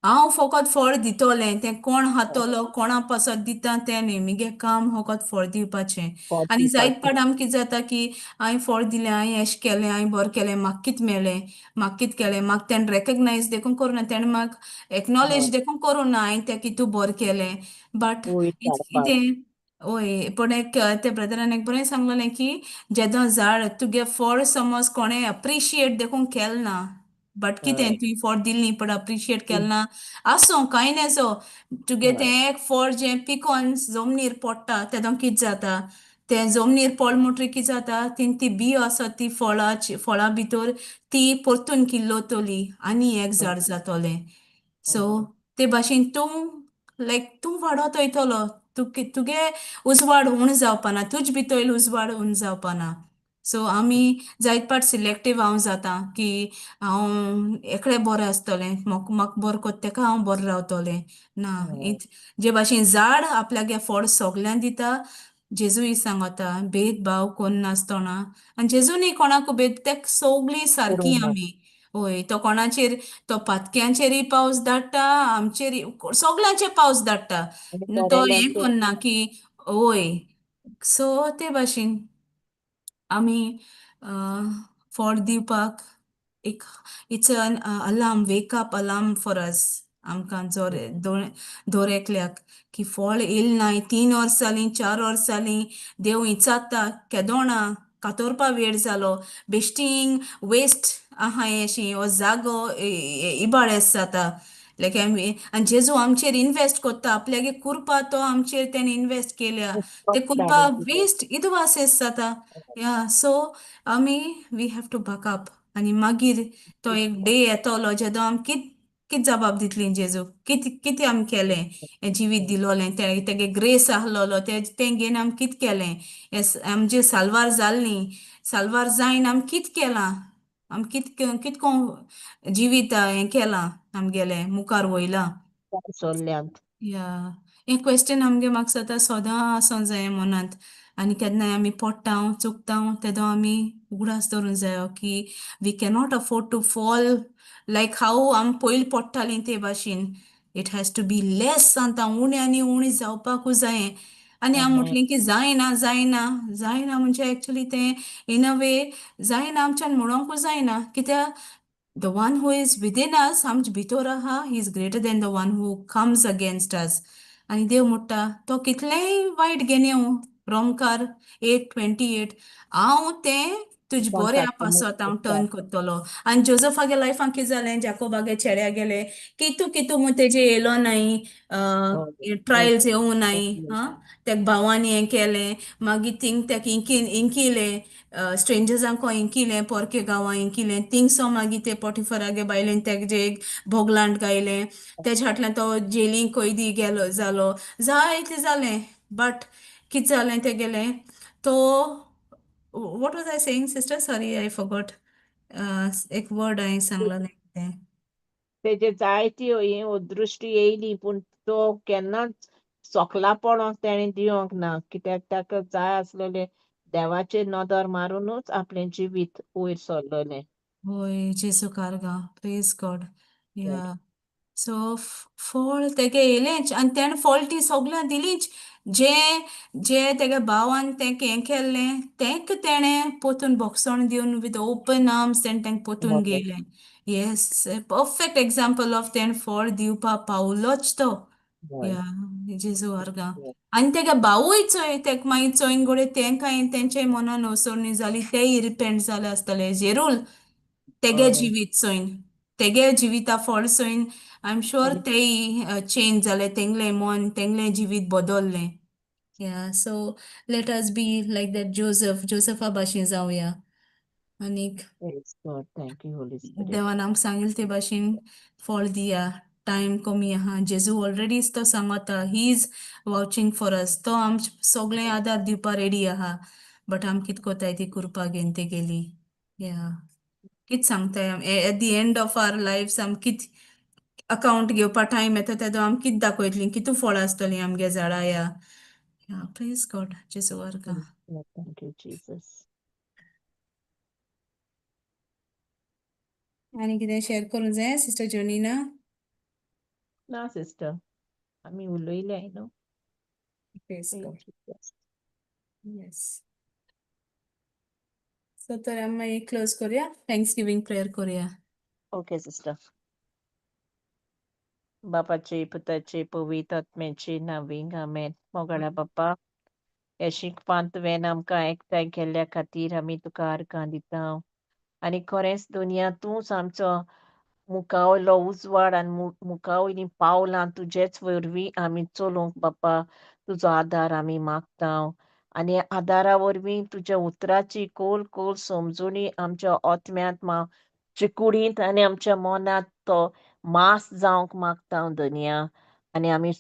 हांव फकत फळ दितोलें, तें कोण खातलो, कोणा पासत दिता तें न्ही, मुगे काम फकत फळ दिवपाचें. फळ आनी जायत दिवपाचें. पाट आमकां कितें जाता की हांवें फळ दिलें, हांवें अशें केलें, हांवें बरें केलें, म्हाका कितें मेळ्ळें, म्हाका कितें केलें, म्हाका तेणें रेकग्नायज देखून करूं ना, तेणें म्हाका एक्नॉलेज देखून करूं ना हांवें तें कितू बरें केलें. बट वयर काडपाक. कितें वय, पूण एक ते ब्रदरान एक बरें सांगलेलें की जेदों झाड तुगे फळ समज कोणें अप्रिशिएट देखून केलें ना, बट कितें तुवें फळ दिली पण अप्रिशिएट केलें ना, आसूं कांय नेजो, तुगे तें एक फळ जें पिकोन जमनीर पडटा तेदों कितें जाता, तें जमनीर पडलें म्हणटरीर कितें जाता, ती ती बी आसा ती फळाची फळां भितर ती परतून किल्लतली आनी एक झाड जातलें. सो ते भाशेन तूं लायक तूं वाडत वयतलो, तुगे उजवाड उण जावपाना, तुज भितर उजवाड उण जावपाना. सो आमी जायत पाट सिलेक्टीव हांव जाता की हांव एकलें बरें आसतलें, म्हाका म्हाका बरें कोत्ता तेका हांव बरें रावतलें ना. जे भाशेन झाड आपल्यागे फळ सगल्यांक दिता, जेजूय सांगता भेदभाव कोन्नासतना, आनी जेजूनी कोणाकू भेद, तेक सगळीं सारकी आमी. वय, तो कोणाचेर, तो पातक्यांचेरय पावस धाडटा, आमचेर सगल्यांचेर पावस धाडटा, तो हें कोन्ना की वय. सो ते भाशेन आमी फळ दिवपाक एक it's an alarm, wake up alarm for us, आमकां जोर दर एकल्याक की फळ येयलें नाय, 3 वर्स जालीं, 4 वर्स जालीं, देव इचारता केदोणा कातोरपा वेळ जालो, बेश्टींग वेस्ट आहा अशी हो जागो इबाड जाता. लायक आमी, आनी जेजू आमचेर इनवेस्ट कोत्ता, आपल्यागे कुरपा तो आमचेर तेणें इनवेस्ट केल्या, ते कुरपा वेस्ट इदवासेस जाता. या सो आमी we have to buck up. आनी मागीर तो एक डे येतलो जेदो आमी कित कित जबाब दितली जेजू, कित कितें आमी केलें, हें जिवीत दिलोलें, तें तेगे ग्रेस आहलोलो तें तें घेवन आमी कित केलें, हें आमची साल्वार जाल्ली, साल्वार जायन आमी कित केलां, आमी कित कितको जिवीत हें केलां आमगेलें मुखार वयलां. सोल्ल्यांत. या, हें क्वेश्चन आमगे म्हाका सदां सदां आसूंक जाय मनांत, आनी केन्नाय आमी पडटा चुकता तेदो आमी उगडास दवरूंक जायो की we cannot afford to fall like how आमी पयलीं पडटालीं ते भाशेन. It has to be less, आतां उणें आनी उणें जावपाकूच जायें. आनी हांव म्हटलें की जायना जायना जायना म्हणजे एक्चुली तें इन अ वे जायना आमच्यान म्हणोंकूच जायना, कित्याक the one who is within us, आमचे भितर आहा, he is greater than the one who comes against us. आनी देव म्हणटा तो कितलेंय वायट घेन, रोमकार 8:28, हांव तें तुज बऱ्या पासत हांव टर्न करतलो. आनी जोजफागे लायफान कितें जालें, जाकोबागे चेड्या गेले कितू कितू म्हूण तेजे येयलो नाय, ट्रायल्स येवं नाय, आं तेका भावांनी हें केलें, मागीर थिंग तेका इंकिलें, स्ट्रेंजर्सांक इंकिलें, पोरके गांवां इंकिलें, थिंगसो मागीर ते पोटिफरागे बायलेन तेजे एक भोगलांट गायलें, तेज्या फाटल्यान तो जेलीन कैदी गेलो जालो, जायतें जालें. बट कितें जालें तेगेलें, तो what was I saying, sister? Sorry, I forgot. एक वर्ड हांवें सांगलेलें तें. तेजे जायती ही दृश्टी येयली, पूण तो केन्नाच सोकलापण तेणें दिवंक ना, कित्याक ताका जाय आसलेलें देवाचेर नदर मारुनूच आपलें जिवीत वयर सरलेलें. वय, जेजू कारगा, प्रेज गॉड. या, सो फळ तेगे येयलेंच आनी तेणें फळ ती सगळ्यां दिलीच, जे जे तेगे भावान तेंक हें केल्लें तेंक तेणें पोतून बोगसण दिवन विथ ओपन आर्म्स तेणें तेंक पोतून घेयलें. येस, परफेक्ट एग्जाम्पल ऑफ तेणें फळ दिवपा पावलोच तो. या, जेजू आर्गा. आनी तेगे भावूय चोय तेक मागीर चोयन गोडे तेंकां तेंच्या मनान वसरणी जाली, तेय रिपेंट जाले आसतले जेरूल तेगे जिवीत चोयन, तेगे जिविता फळ चोयन I am sure तेय चेंज जाले, तेंगलें मन तेंगलें जिवीत बदल्लें. Yeah, so let us be like that Joseph, जोसफा भाशेन जावया. आनीक Thank you Holy Spirit. देवान आमकां सांगिल्लें ते भाशेन फळ दिया, टायम कमी आहा. जेजू ऑलरेडी तो सांगता, he is vouching for us, तो आमचे सगळें आदार दिवपा रेडी आहा, बट आम कित कोताय ती कुरपा घेवन ते गेली. या, कित सांगताय at the end of our lives, आम कित अकाउंट घेवपा टायम येता तेदो आम कित दाखयतली, कितू फळां आसतलीं आमगे झाडां. या. Yeah, praise God. जेजू वर्गा. Thank you Jesus. आनी कितें शेअर करूंक जाय सिस्टर जोनीना? ना सिस्टर, आमी उलयले न्हू. Praise God. Jesus. Yes. So तर आमी मागीर क्लोज करूया, thanks giving prayer करूया. Okay sister. बापाचे, पुताचे, पवित्र आत्म्याचे नांवीं आमेन. मोगाळा बापा, ह्या शिकपांत तुवें आमकां एकठांय केल्ल्या खातीर आमी तुका आर्गां दिता. आनी खरेंच दुनिया तूंच आमचो मुखावयलो उजवाड आनी मुखावयलीं पावलां तुजेच वरवीं आमी चलूंक बापा तुजो आदार आमी मागता. आनी आदारा वरवीं तुज्या उतराची खोल खोल समजुणी आमच्या आत्म्यांत आमच्या कुडींत आनी आमच्या मनांत तो मास जावंक मागता धनया. आनी आमी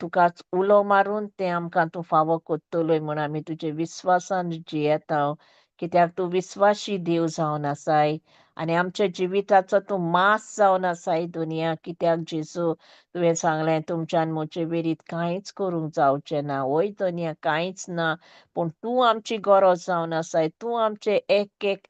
तुकाच उलो मारून तें आमकां तूं फावो कोत्तलोय म्हूण आमी तुजे विस्वासान जियेता, कित्याक तूं विस्वाशी देव जावन आसाय आनी आमच्या जिविताचो तूं मास जावन आसाय दुनिया. कित्याक जेजू तुवें सांगलें, तुमच्यान म्हजे वेरीत कांयच करूंक जावचें ना. वय धनया, कांयच ना, पूण तूं आमची गरज जावन आसाय. तूं आमचे एक एक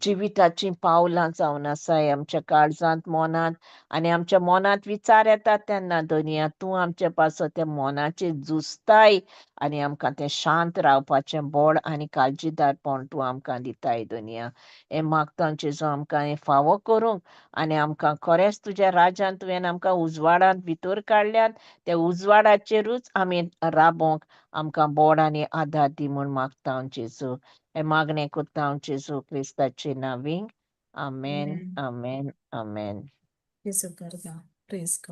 जिविताचीं पावलां जावन आसाय आमच्या काळजांत, मनांत. आनी आमच्या मनांत विचार येता तेन्ना धनया तूं आमचे पासत त्या मनाचेर झुजताय आनी आमकां तें शांत रावपाचें बळ आनी काळजीदारपण तूं आमकां दिताय धनया. हें मागता जेजू, आमकां हें फावो करूंक आनी आमकां खरेंच तुज्या राज्यांत तुवें आमकां उजवाडांत भितर काडल्यात, त्या उजवाडाचेरूच आमी राबोवंक आमकां बळ आनी आदार दी म्हूण मागता हांव जेजू. हें मागणें कोत्ता हांव जेजू क्रिस्ताचे नांवीं. आमेन. आमेन. आमेन, आमेन. जेजू वर्गा. Praise God.